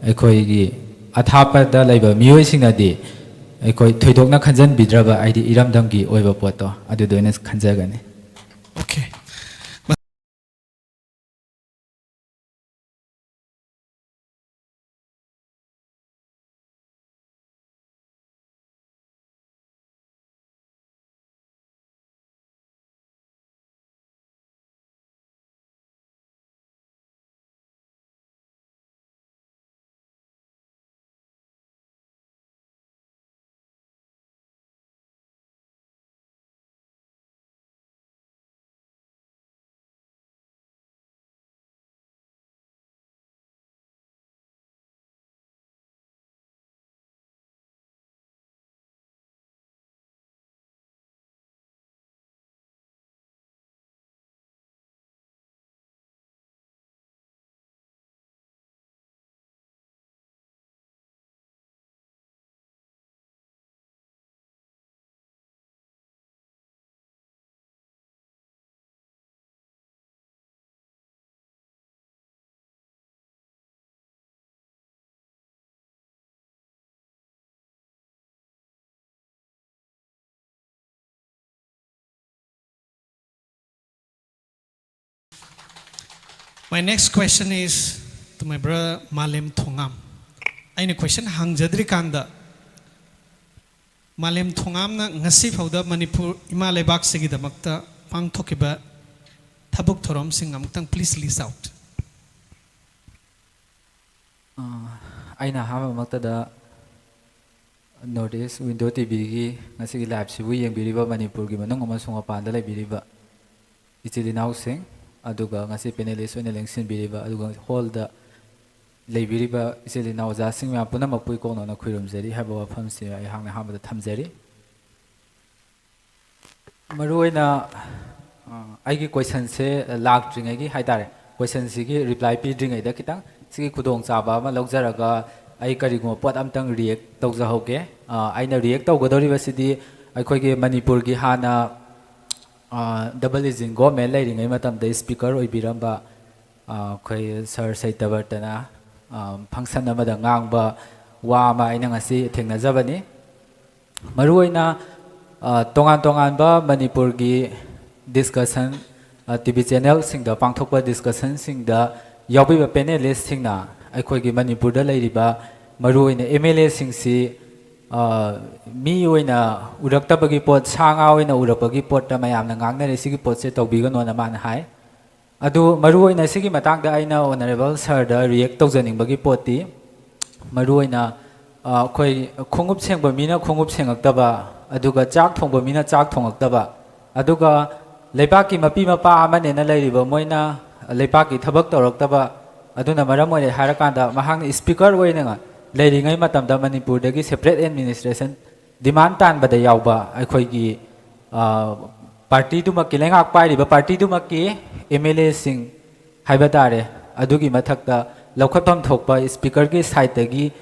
ꯑꯩꯈꯣꯏꯒꯤ ꯑꯊꯥꯞꯄꯗ ꯂꯩꯕ ꯃꯤꯑꯣꯏꯁꯤꯡꯅꯗꯤ ꯑꯩꯈꯣꯏ ꯊꯣꯏꯗꯣꯛꯅ ꯈꯟꯖꯟꯕꯤꯗ꯭ꯔꯕ, ꯑꯩꯗꯤ ꯏꯔꯝꯗꯝꯒꯤ ꯑꯣꯏꯕ ꯄꯣꯠꯇꯣ ꯑꯗꯨꯗ ꯑꯣꯏꯅ ꯈꯟꯖꯒꯅꯤ꯫ Okay. My next question is to my brother ꯃꯥꯂꯦꯝ ꯊꯣꯉꯥꯝ. ꯑꯩꯅ question ꯍꯪꯖꯗ꯭ꯔꯤꯀꯥꯟꯗ, ꯃꯥꯂꯦꯝ ꯊꯣꯉꯥꯝꯅ ꯉꯁꯤ ꯐꯥꯎꯗ ꯃꯅꯤꯄꯨꯔ ꯏꯃꯥ ꯂꯩꯕꯥꯛꯁꯤꯒꯤꯗꯃꯛꯇ ꯄꯥꯡꯊꯣꯛꯈꯤꯕ ꯊꯕꯛ ꯊꯧꯔꯝꯁꯤꯡ ꯑꯃꯨꯛꯇꯪ please list out. ꯑ, ꯑꯩꯅ ꯑꯍꯥꯟꯕꯃꯛꯇꯗ North East Window ꯇꯤ ꯚꯤꯒꯤ ꯉꯁꯤꯒꯤ liveꯁꯤꯕꯨ ꯌꯦꯡꯕꯤꯔꯤꯕ ꯃꯅꯤꯄꯨꯔꯒꯤ ꯃꯅꯨꯡ ꯑꯃꯁꯨꯡ ꯃꯄꯥꯟꯗ ꯂꯩꯕꯤꯔꯤꯕ ꯏꯆꯤꯜ ꯏꯅꯥꯎꯁꯤꯡ, ꯑꯗꯨꯒ ꯉꯁꯤ panelist ꯑꯣꯏꯅ ꯂꯦꯡꯁꯤꯟꯕꯤꯔꯤꯕ, ꯑꯗꯨꯒ hallꯗ ꯂꯩꯕꯤꯔꯤꯕ ꯏꯆꯤꯜ ꯏꯅꯥꯎ ꯑꯣꯖꯥꯁꯤꯡ ꯃꯌꯥꯝ ꯄꯨꯝꯅꯃꯛꯄꯨ ꯏꯀꯣꯛꯅꯅ ꯈꯨꯔꯨꯝꯖꯔꯤ ꯍꯥꯏꯕ ꯋꯥꯐꯝꯁꯤ ꯑꯩꯍꯥꯛꯅ ꯑꯍꯥꯟꯕꯗ ꯊꯝꯖꯔꯤ꯫ ꯃꯔꯨꯑꯣꯏꯅ, ꯑ, ꯑꯩꯒꯤ questionꯁꯦ ꯂꯥꯛꯇ꯭ꯔꯤꯉꯩꯒꯤ ꯍꯥꯏ ꯇꯥꯔꯦ, questionꯁꯤꯒꯤ reply ꯄꯤꯗ꯭ꯔꯤꯉꯩꯗ ꯈꯤꯇꯪ ꯁꯤꯒꯤ ꯈꯨꯗꯣꯡꯆꯥꯕ ꯑꯃ ꯂꯧꯖꯔꯒ ꯑꯩ ꯀꯔꯤꯒꯨꯝꯕ ꯄꯣꯠ ꯑꯝꯇꯪ react ꯇꯧꯖꯍꯧꯒꯦ꯫ ꯑ, ꯑꯩꯅ react ꯇꯧꯒꯗꯧꯔꯤꯕꯁꯤꯗꯤ ꯑꯩꯈꯣꯏꯒꯤ ꯃꯅꯤꯄꯨꯔꯒꯤ ꯍꯥꯟꯅ, ꯑ, double engine government ꯂꯩꯔꯤꯉꯩ ꯃꯇꯝꯗ speaker ꯑꯣꯏꯕꯤꯔꯝꯕ, ꯑ, ꯑꯩꯈꯣꯏ ꯁꯥꯔ ꯁꯩꯇꯕꯔꯇꯅ, ꯑ, function ꯑꯃꯗ ꯉꯥꯡꯕ ꯋꯥ ꯑꯃ ꯑꯩꯅ ꯉꯁꯤ ꯊꯦꯡꯅꯖꯕꯅꯤ꯫ ꯃꯔꯨꯑꯣꯏꯅ, ꯑ, ꯇꯣꯉꯥꯟ ꯇꯣꯉꯥꯟꯕ ꯃꯅꯤꯄꯨꯔꯒꯤ discussion, ꯑ, ꯇꯤ ꯚꯤ channelꯁꯤꯡꯗ ꯄꯥꯡꯊꯣꯛꯄ discussionꯁꯤꯡꯗ ꯌꯥꯎꯕꯤꯕ panelistꯁꯤꯡꯅ ꯑꯩꯈꯣꯏꯒꯤ ꯃꯅꯤꯄꯨꯔꯗ ꯂꯩꯔꯤꯕ ꯃꯔꯨꯑꯣꯏꯅ ꯑꯦꯝ ꯑꯦꯜ ꯑꯦꯁꯤꯡꯁꯤ, ꯑ, ꯃꯤ ꯑꯣꯏꯅ ꯎꯔꯛꯇꯕꯒꯤ ꯄꯣꯠ, ꯁꯥ ꯉꯥ ꯑꯣꯏꯅ ꯎꯔꯛꯄꯒꯤ ꯄꯣꯠꯇ ꯃꯌꯥꯝꯅ ꯉꯥꯡꯅꯔꯦ, ꯁꯤꯒꯤ ꯄꯣꯠꯁꯦ ꯇꯧꯕꯤꯒꯅꯣꯅ ꯃꯥꯅ ꯍꯥꯏ꯫ ꯑꯗꯨ ꯃꯔꯨꯑꯣꯏꯅ ꯁꯤꯒꯤ ꯃꯇꯥꯡꯗ ꯑꯩꯅ Honourable Sirꯗ react ꯇꯧꯖꯅꯤꯡꯕꯒꯤ ꯄꯣꯠꯇꯤ, ꯃꯔꯨꯑꯣꯏꯅ, ꯑ, ꯑꯩꯈꯣꯏ ꯈꯣꯡꯎꯞ ꯁꯦꯡꯕ ꯃꯤꯅ ꯈꯣꯡꯎꯞ ꯁꯦꯡꯉꯛꯇꯕ, ꯑꯗꯨꯒ ꯆꯥꯛ ꯊꯣꯡꯕ ꯃꯤꯅ ꯆꯥꯛ ꯊꯣꯡꯉꯛꯇꯕ, ꯑꯗꯨꯒ ꯂꯩꯕꯥꯛꯀꯤ ꯃꯄꯤ ꯃꯄꯥ ꯑꯃꯅꯦꯅ ꯂꯩꯔꯤꯕ ꯃꯣꯏꯅ ꯂꯩꯕꯥꯛꯀꯤ ꯊꯕꯛ ꯇꯧꯔꯛꯇꯕ, ꯑꯗꯨꯅ ꯃꯔꯝ ꯑꯣꯏꯔꯦ ꯍꯥꯏꯔꯀꯥꯟꯗ ꯃꯍꯥꯛꯅ speaker ꯑꯣꯏꯅ ꯂꯩꯔꯤꯉꯩ ꯃꯇꯝꯗ ꯃꯅꯤꯄꯨꯔꯗꯒꯤ separate administration demand ꯇꯥꯟꯕꯗ ꯌꯥꯎꯕ ꯑꯩꯈꯣꯏꯒꯤ, ꯑ, partyꯗꯨꯃꯛꯀꯤ, ꯂꯩꯉꯥꯛ ꯄꯥꯏꯔꯤꯕ partyꯗꯨꯃꯛꯀꯤ ꯑꯦꯝ ꯑꯦꯜ ꯑꯦꯁꯤꯡ ꯍꯥꯏꯕ ꯇꯥꯔꯦ, ꯑꯗꯨꯒꯤ ꯃꯊꯛꯇ ꯂꯧꯈꯠꯐꯝ ꯊꯣꯛꯄ speakerꯒꯤ sideꯇꯒꯤ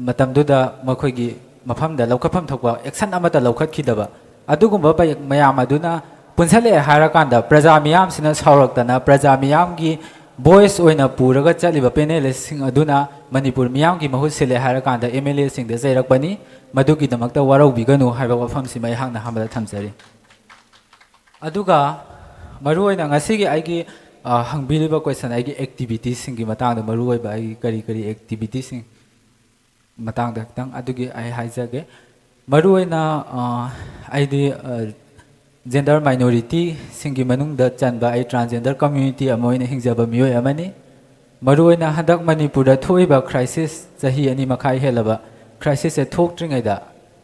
ꯃꯇꯝꯗꯨꯗ ꯃꯈꯣꯏꯒꯤ ꯃꯐꯝꯗ ꯂꯧꯈꯠꯐꯝ ꯊꯣꯛꯄ action ꯑꯃꯠꯇ ꯂꯧꯈꯠꯈꯤꯗꯕ, ꯑꯗꯨꯒꯨꯝꯕ ꯄ-, ꯃꯌꯥꯝ ꯑꯗꯨꯅ ꯄꯨꯟꯁꯤꯜꯂꯛꯑꯦ ꯍꯥꯏꯔꯀꯥꯟꯗ ꯄ꯭ꯔꯖꯥ ꯃꯤꯌꯥꯝꯁꯤꯅ ꯁꯥꯎꯔꯛꯇꯅ ꯄ꯭ꯔꯖꯥ ꯃꯤꯌꯥꯝꯒꯤ voice ꯑꯣꯏꯅ ꯄꯨꯔꯒ ꯆꯠꯂꯤꯕ panelistꯁꯤꯡ ꯑꯗꯨꯅ ꯃꯅꯤꯄꯨꯔ ꯃꯤꯌꯥꯝꯒꯤ ꯃꯍꯨꯠ ꯁꯤꯜꯂꯦ ꯍꯥꯏꯔꯀꯥꯟꯗ ꯑꯦꯝ ꯑꯦꯜ ꯑꯦꯁꯤꯡꯗ ꯆꯩꯔꯛꯄꯅꯤ꯫ ꯃꯗꯨꯒꯤꯗꯃꯛꯇ ꯋꯥꯔꯧꯕꯤꯒꯅꯨ ꯍꯥꯏꯕ ꯋꯥꯐꯝꯁꯤꯃ ꯑꯩꯍꯥꯛꯅ ꯑꯍꯥꯟꯕꯗ ꯊꯝꯖꯔꯤ꯫ ꯑꯗꯨꯒ ꯃꯔꯨꯑꯣꯏꯅ ꯉꯁꯤꯒꯤ ꯑꯩꯒꯤ ꯑ, ꯍꯪꯕꯤꯔꯤꯕ ꯀꯣꯏꯁꯟ ꯑꯩꯒꯤ ꯑꯦꯛꯇꯤꯚꯤꯇꯤꯁꯁꯤꯡꯒꯤ ꯃꯇꯥꯡꯗ, ꯃꯔꯨꯑꯣꯏꯕ ꯑꯩꯒꯤ ꯀꯔꯤ ꯀꯔꯤ ꯑꯦꯛꯇꯤꯚꯤꯇꯤꯁꯤꯡ ꯃꯇꯥꯡꯗ ꯈꯤꯇꯪ ꯑꯗꯨꯒꯤ ꯑꯩ ꯍꯥꯏꯖꯒꯦ꯫ ꯃꯔꯨꯑꯣꯏꯅ, ꯑ, ꯑꯩꯗꯤ, ꯑ, ꯖꯦꯟꯗꯔ ꯃꯥꯏꯅꯣꯔꯤꯇꯤꯁꯤꯡꯒꯤ ꯃꯅꯨꯡꯗ ꯆꯟꯕ, ꯑꯩ ꯇ꯭ꯔꯥꯟꯁꯖꯦꯟꯗꯔ ꯀꯝꯃ꯭ꯌꯨꯅꯤꯇꯤ ꯑꯃ ꯑꯣꯏꯅ ꯍꯤꯡꯖꯕ ꯃꯤꯑꯣꯏ ꯑꯃꯅꯤ꯫ ꯃꯔꯨꯑꯣꯏꯅ ꯍꯟꯗꯛ ꯃꯅꯤꯄꯨꯔꯗ ꯊꯣꯛꯏꯕ ꯀ꯭ꯔꯥꯏꯁꯤꯁ, ꯆꯍꯤ ꯑꯅꯤ ꯃꯈꯥꯏ ꯍꯦꯜꯂꯕ ꯀ꯭ꯔꯥꯏꯁꯤꯁꯁꯦ ꯊꯣꯛꯇ꯭ꯔꯤꯉꯩꯗ,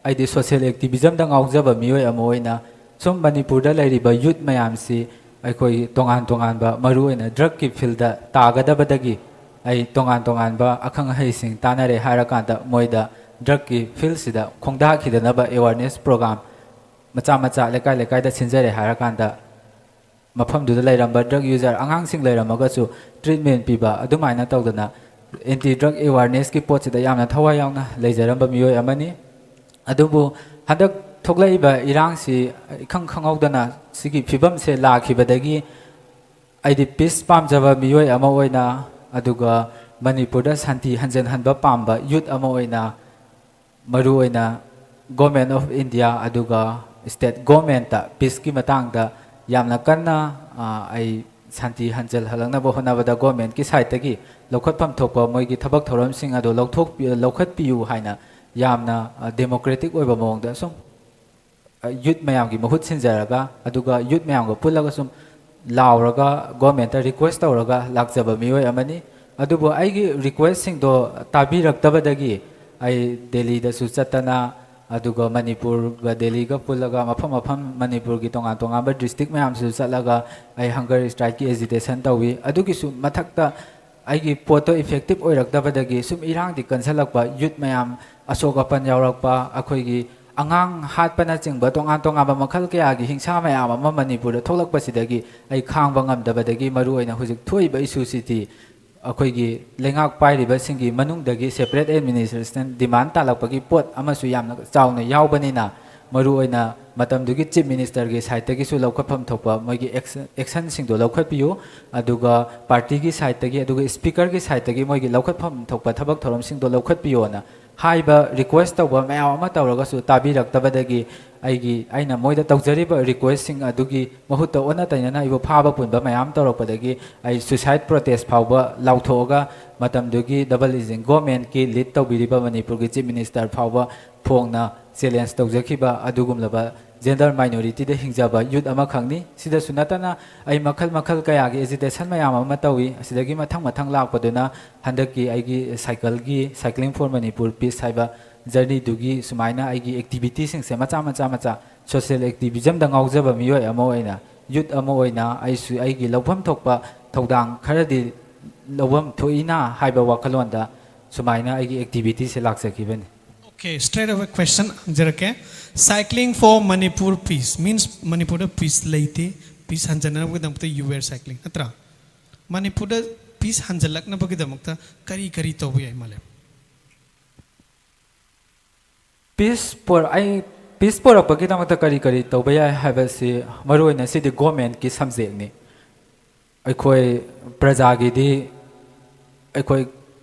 ꯑꯩꯗꯤ ꯁꯣꯁꯤꯌꯦꯜ ꯑꯦꯛꯇꯤꯚꯤꯖꯝꯗ ꯉꯥꯎꯖꯕ ꯃꯤꯑꯣꯏ ꯑꯃ ꯑꯣꯏꯅ ꯁꯨꯝ ꯃꯅꯤꯄꯨꯔꯗ ꯂꯩꯔꯤꯕ ꯌꯨꯠ ꯃꯌꯥꯝꯁꯤ ꯑꯩꯈꯣꯏ ꯇꯣꯉꯥꯟ ꯇꯣꯉꯥꯟꯕ, ꯃꯔꯨꯑꯣꯏꯅ ꯗ꯭ꯔꯛꯀꯤ ꯐꯤꯜꯗ ꯇꯥꯒꯗꯕꯗꯒꯤ ꯑꯩ ꯇꯣꯉꯥꯟ ꯇꯣꯉꯥꯟꯕ ꯑꯈꯪ ꯑꯍꯩꯁꯤꯡ ꯇꯥꯟꯅꯔꯦ ꯍꯥꯏꯔꯀꯥꯟꯗ, ꯃꯣꯏꯗ ꯗ꯭ꯔꯛꯀꯤ ꯐꯤꯜꯁꯤꯗ ꯈꯣꯡꯗꯥꯈꯤꯗꯅꯕ ꯑꯦꯋꯥꯔꯅꯦꯁ ꯄ꯭ꯔꯣꯒ꯭ꯔꯥꯝ ꯃꯆꯥ ꯃꯆꯥ ꯂꯩꯀꯥꯏ ꯂꯩꯀꯥꯏꯗ ꯁꯤꯟꯖꯔꯦ ꯍꯥꯏꯔꯀꯥꯟꯗ, ꯃꯐꯝꯗꯨꯗ ꯂꯩꯔꯝꯕ ꯗ꯭ꯔꯛ ꯌꯨꯖꯔ ꯑꯉꯥꯡꯁꯤꯡ ꯂꯩꯔꯝꯃꯒꯁꯨ ꯇ꯭ꯔꯤꯠꯃꯦꯟ ꯄꯤꯕ, ꯑꯗꯨꯃꯥꯏꯅ ꯇꯧꯗꯅ ꯑꯦꯟꯇꯤ ꯗ꯭ꯔꯛ ꯑꯦꯋꯥꯔꯅꯦꯁꯀꯤ ꯄꯣꯠꯁꯤꯗ ꯌꯥꯝꯅ ꯊꯋꯥꯏ ꯌꯥꯎꯅ ꯂꯩꯖꯔꯝꯕ ꯃꯤꯑꯣꯏ ꯑꯃꯅꯤ꯫ ꯑꯗꯨꯕꯨ ꯍꯟꯗꯛ ꯊꯣꯛꯂꯛꯏꯕ ꯏꯔꯥꯡꯁꯤ ꯏꯈꯪ ꯈꯪꯍꯧꯗꯅ ꯁꯤꯒꯤ ꯐꯤꯕꯝꯁꯦ ꯂꯥꯛꯈꯤꯕꯗꯒꯤ ꯑꯩꯗꯤ ꯄꯤꯁ ꯄꯥꯝꯖꯕ ꯃꯤꯑꯣꯏ ꯑꯃ ꯑꯣꯏꯅ, ꯑꯗꯨꯒ ꯃꯅꯤꯄꯨꯔꯗ ꯁꯥꯟꯇꯤ ꯍꯟꯖꯤꯟꯍꯟꯕ ꯄꯥꯝꯕ ꯌꯨꯠ ꯑꯃ ꯑꯣꯏꯅ, ꯃꯔꯨꯑꯣꯏꯅ Government of India ꯑꯗꯨꯒ state governmentꯇ ꯄꯤꯁꯀꯤ ꯃꯇꯥꯡꯗ ꯌꯥꯝꯅ ꯀꯟꯅ, ꯑ, ꯑꯩ ꯁꯥꯟꯇꯤ ꯍꯟꯖꯜꯍꯜꯂꯛꯅꯕ ꯍꯣꯠꯅꯕꯗ governmentꯀꯤ sideꯇꯒꯤ ꯂꯧꯈꯠꯐꯝ ꯊꯣꯛꯄ ꯃꯣꯏꯒꯤ ꯊꯕꯛ ꯊꯧꯔꯝꯁꯤꯡ ꯑꯗꯨ ꯂꯧꯊꯣꯛꯄꯤ-, ꯂꯧꯈꯠꯄꯤꯌꯨ ꯍꯥꯏꯅ ꯌꯥꯝꯅ, ꯑ, democratic ꯑꯣꯏꯕ ꯃꯑꯣꯡꯗ ꯁꯨꯝ, ꯑ, ꯌꯨꯠ ꯃꯌꯥꯝꯒꯤ ꯃꯍꯨꯠ ꯁꯤꯟꯖꯔꯒ, ꯑꯗꯨꯒ ꯌꯨꯠ ꯃꯌꯥꯝꯒ ꯄꯨꯜꯂꯒ ꯁꯨꯝ ꯂꯥꯎꯔꯒ governmentꯇ request ꯇꯧꯔꯒ ꯂꯥꯛꯆꯕ ꯃꯤꯑꯣꯏ ꯑꯃꯅꯤ꯫ ꯑꯗꯨꯕꯨ ꯑꯩꯒꯤ requestꯁꯤꯡꯗꯣ ꯇꯥꯕꯤꯔꯛꯇꯕꯗꯒꯤ ꯑꯩ ꯗꯦꯜꯂꯤꯗꯁꯨ ꯆꯠꯇꯅ, ꯑꯗꯨꯒ ꯃꯅꯤꯄꯨꯔꯒ ꯗꯦꯜꯂꯤꯒ ꯄꯨꯜꯂꯒ ꯃꯐꯝ ꯃꯐꯝ ꯃꯅꯤꯄꯨꯔꯒꯤ ꯇꯣꯉꯥꯟ ꯇꯣꯉꯥꯟꯕ district ꯃꯌꯥꯝꯁꯤꯁꯨ ꯆꯠꯂꯒ ꯑꯩ hunger strikeꯀꯤ agitation ꯇꯧꯏ꯫ ꯑꯗꯨꯒꯤꯁꯨ ꯃꯊꯛꯇ ꯑꯩꯒꯤ ꯄꯣꯠꯇꯣ effective ꯑꯣꯏꯔꯛꯇꯕꯗꯒꯤ ꯁꯨꯝ ꯏꯔꯥꯡꯗꯤ ꯀꯟꯁꯤꯜꯂꯛꯄ, ꯌꯨꯠ ꯃꯌꯥꯝ ꯑꯁꯣꯛ ꯑꯄꯟ ꯌꯥꯎꯔꯛꯄ, ꯑꯩꯈꯣꯏꯒꯤ ꯑꯉꯥꯡ ꯍꯥꯠꯄꯅꯆꯤꯡꯕ ꯇꯣꯉꯥꯟ ꯇꯣꯉꯥꯟꯕ ꯃꯈꯜ ꯀꯌꯥꯒꯤ ꯍꯤꯡꯁꯥ ꯃꯌꯥꯝ ꯑꯃ ꯃꯅꯤꯄꯨꯔꯗ ꯊꯣꯛꯂꯛꯄꯁꯤꯗꯒꯤ ꯑꯩ ꯈꯥꯡꯕ ꯉꯝꯗꯕꯗꯒꯤ, ꯃꯔꯨꯑꯣꯏꯅ ꯍꯧꯖꯤꯛ ꯊꯣꯛꯏꯕ issueꯁꯤꯗꯤ ꯑꯩꯈꯣꯏꯒꯤ ꯂꯩꯉꯥꯛ ꯄꯥꯏꯔꯤꯕꯁꯤꯡꯒꯤ ꯃꯅꯨꯡꯗꯒꯤ separate administration demand ꯇꯥꯜꯂꯛꯄꯒꯤ ꯄꯣꯠ ꯑꯃꯁꯨ ꯌꯥꯝꯅ ꯆꯥꯎꯅ ꯌꯥꯎꯕꯅꯤꯅ, ꯃꯔꯨꯑꯣꯏꯅ ꯃꯇꯝꯗꯨꯒꯤ Chief Ministerꯒꯤ sideꯇꯒꯤꯁꯨ ꯂꯧꯈꯠꯐꯝ ꯊꯣꯛꯄ ꯃꯣꯏꯒꯤ action, actionꯁꯤꯡꯗꯣ ꯂꯧꯈꯠꯄꯤꯌꯨ, ꯑꯗꯨꯒ partyꯒꯤ sideꯇꯒꯤ, ꯑꯗꯨꯒ speakerꯒꯤ sideꯇꯒꯤ ꯃꯣꯏꯒꯤ ꯂꯧꯈꯠꯐꯝ ꯊꯣꯛꯄ ꯊꯕꯛ ꯊꯧꯔꯝꯁꯤꯡꯗꯣ ꯂꯧꯈꯠꯄꯤꯌꯣꯅ ꯍꯥꯏꯕ ꯔꯤꯀ꯭ꯋꯦꯁ ꯇꯧꯕ ꯃꯌꯥꯝ ꯑꯃ ꯇꯧꯔꯒꯁꯨ ꯇꯥꯕꯤꯔꯛꯇꯕꯗꯒꯤ ꯑꯩꯒꯤ, ꯑꯩꯅ ꯃꯣꯏꯗ ꯇꯧꯖꯔꯤꯕ ꯔꯤꯀ꯭ꯋꯦꯁꯁꯤꯡ ꯑꯗꯨꯒꯤ ꯃꯍꯨꯠꯇ ꯑꯣꯟꯅ ꯇꯩꯅꯅ ꯑꯩꯕꯨ ꯐꯥꯕ ꯄꯨꯟꯕ ꯃꯌꯥꯝ ꯇꯧꯔꯛꯄꯗꯒꯤ ꯑꯩ ꯁꯨꯏꯁꯥꯏꯠ ꯄ꯭ꯔꯣꯇꯦꯁ ꯐꯥꯎꯕ ꯂꯥꯎꯊꯣꯛꯑꯒ ꯃꯇꯝꯗꯨꯒꯤ ꯗꯕꯜ ꯏꯟꯖꯤꯟ ꯒꯣꯔꯃꯦꯟꯠꯀꯤ ꯂꯤꯗ ꯇꯧꯕꯤꯔꯤꯕ ꯃꯅꯤꯄꯨꯔꯒꯤ ꯆꯤꯐ ꯃꯤꯅꯤꯁꯇꯔ ꯐꯥꯎꯕ ꯐꯣꯡꯅ ꯆꯦꯂꯦꯟꯖ ꯇꯧꯖꯈꯤꯕ ꯑꯗꯨꯒꯨꯝꯂꯕ ꯖꯦꯟꯗꯔ ꯃꯥꯏꯅꯣꯔꯤꯇꯤꯗ ꯍꯤꯡꯖꯕ ꯌꯨꯠ ꯑꯃꯈꯛꯅꯤ꯫ ꯁꯤꯗꯁꯨ ꯅꯠꯇꯅ ꯑꯩ ꯃꯈꯜ ꯃꯈꯜ ꯀꯌꯥꯒꯤ ꯑꯦꯖꯤꯇꯦꯁꯟ ꯃꯌꯥꯝ ꯑꯃ ꯇꯧꯏ꯫ ꯑꯁꯤꯗꯒꯤ ꯃꯊꯪ ꯃꯊꯪ ꯂꯥꯛꯄꯗꯨꯅ ꯍꯟꯗꯛꯀꯤ ꯑꯩꯒꯤ ꯁꯥꯏꯀꯜꯒꯤ, Cycling for Manipur Peace ꯍꯥꯏꯕ ꯖꯔꯅꯤꯗꯨꯒꯤ ꯁꯨꯃꯥꯏꯅ ꯑꯩꯒꯤ ꯑꯦꯛꯇꯤꯚꯤꯇꯤꯁꯤꯡꯁꯦ ꯃꯆꯥ ꯃꯆꯥ ꯃꯆꯥ, ꯁꯣꯁꯤꯌꯦꯜ ꯑꯦꯛꯇꯤꯚꯤꯖꯝꯗ ꯉꯥꯎꯖꯕ ꯃꯤꯑꯣꯏ ꯑꯃ ꯑꯣꯏꯅ, ꯌꯨꯠ ꯑꯃ ꯑꯣꯏꯅ ꯑꯩꯁꯨ ꯑꯩꯒꯤ ꯂꯧꯐꯝ ꯊꯣꯛꯄ ꯊꯧꯗꯥꯡ ꯈꯔꯗꯤ ꯂꯧꯐꯝ ꯊꯣꯛꯏꯅ ꯍꯥꯏꯕ ꯋꯥꯈꯜꯂꯣꯟꯗ ꯁꯨꯃꯥꯏꯅ ꯑꯩꯒꯤ ꯑꯦꯛꯇꯤꯚꯤꯇꯤꯁꯦ ꯂꯥꯛꯆꯈꯤꯕꯅꯤ꯫ Okay, straight away question ꯍꯪꯖꯔꯛꯀꯦ. Cycling for Manipur Peace means ꯃꯅꯤꯄꯨꯔꯗ ꯄꯤꯁ ꯂꯩꯇꯦ, ꯄꯤꯁ ꯍꯟꯖꯅꯕꯒꯤꯗꯃꯛꯇ you were cycling, ꯅꯠꯇ꯭ꯔꯥ? ꯃꯅꯤꯄꯨꯔꯗ ꯄꯤꯁ ꯍꯟꯖꯜꯂꯛꯅꯕꯒꯤꯗꯃꯛꯇ ꯀꯔꯤ ꯀꯔꯤ ꯇꯧꯕ ꯌꯥꯏ, ꯃꯥꯂꯦꯝ? ꯄꯤꯁ ꯄꯣꯔ-, ꯑꯩ ꯄꯤꯁ ꯄꯣꯔꯛꯄꯒꯤꯗꯃꯛꯇ ꯀꯔꯤ ꯀꯔꯤ ꯇꯧꯕ ꯌꯥꯏ ꯍꯥꯏꯕꯁꯤ ꯃꯔꯨꯑꯣꯏꯅ ꯁꯤꯗꯤ ꯒꯣꯔꯃꯦꯟꯠꯀꯤ ꯁꯕꯖꯦꯛꯅꯤ꯫ ꯑꯩꯈꯣꯏ ꯄ꯭ꯔꯖꯥꯒꯤꯗꯤ ꯑꯩꯈꯣꯏ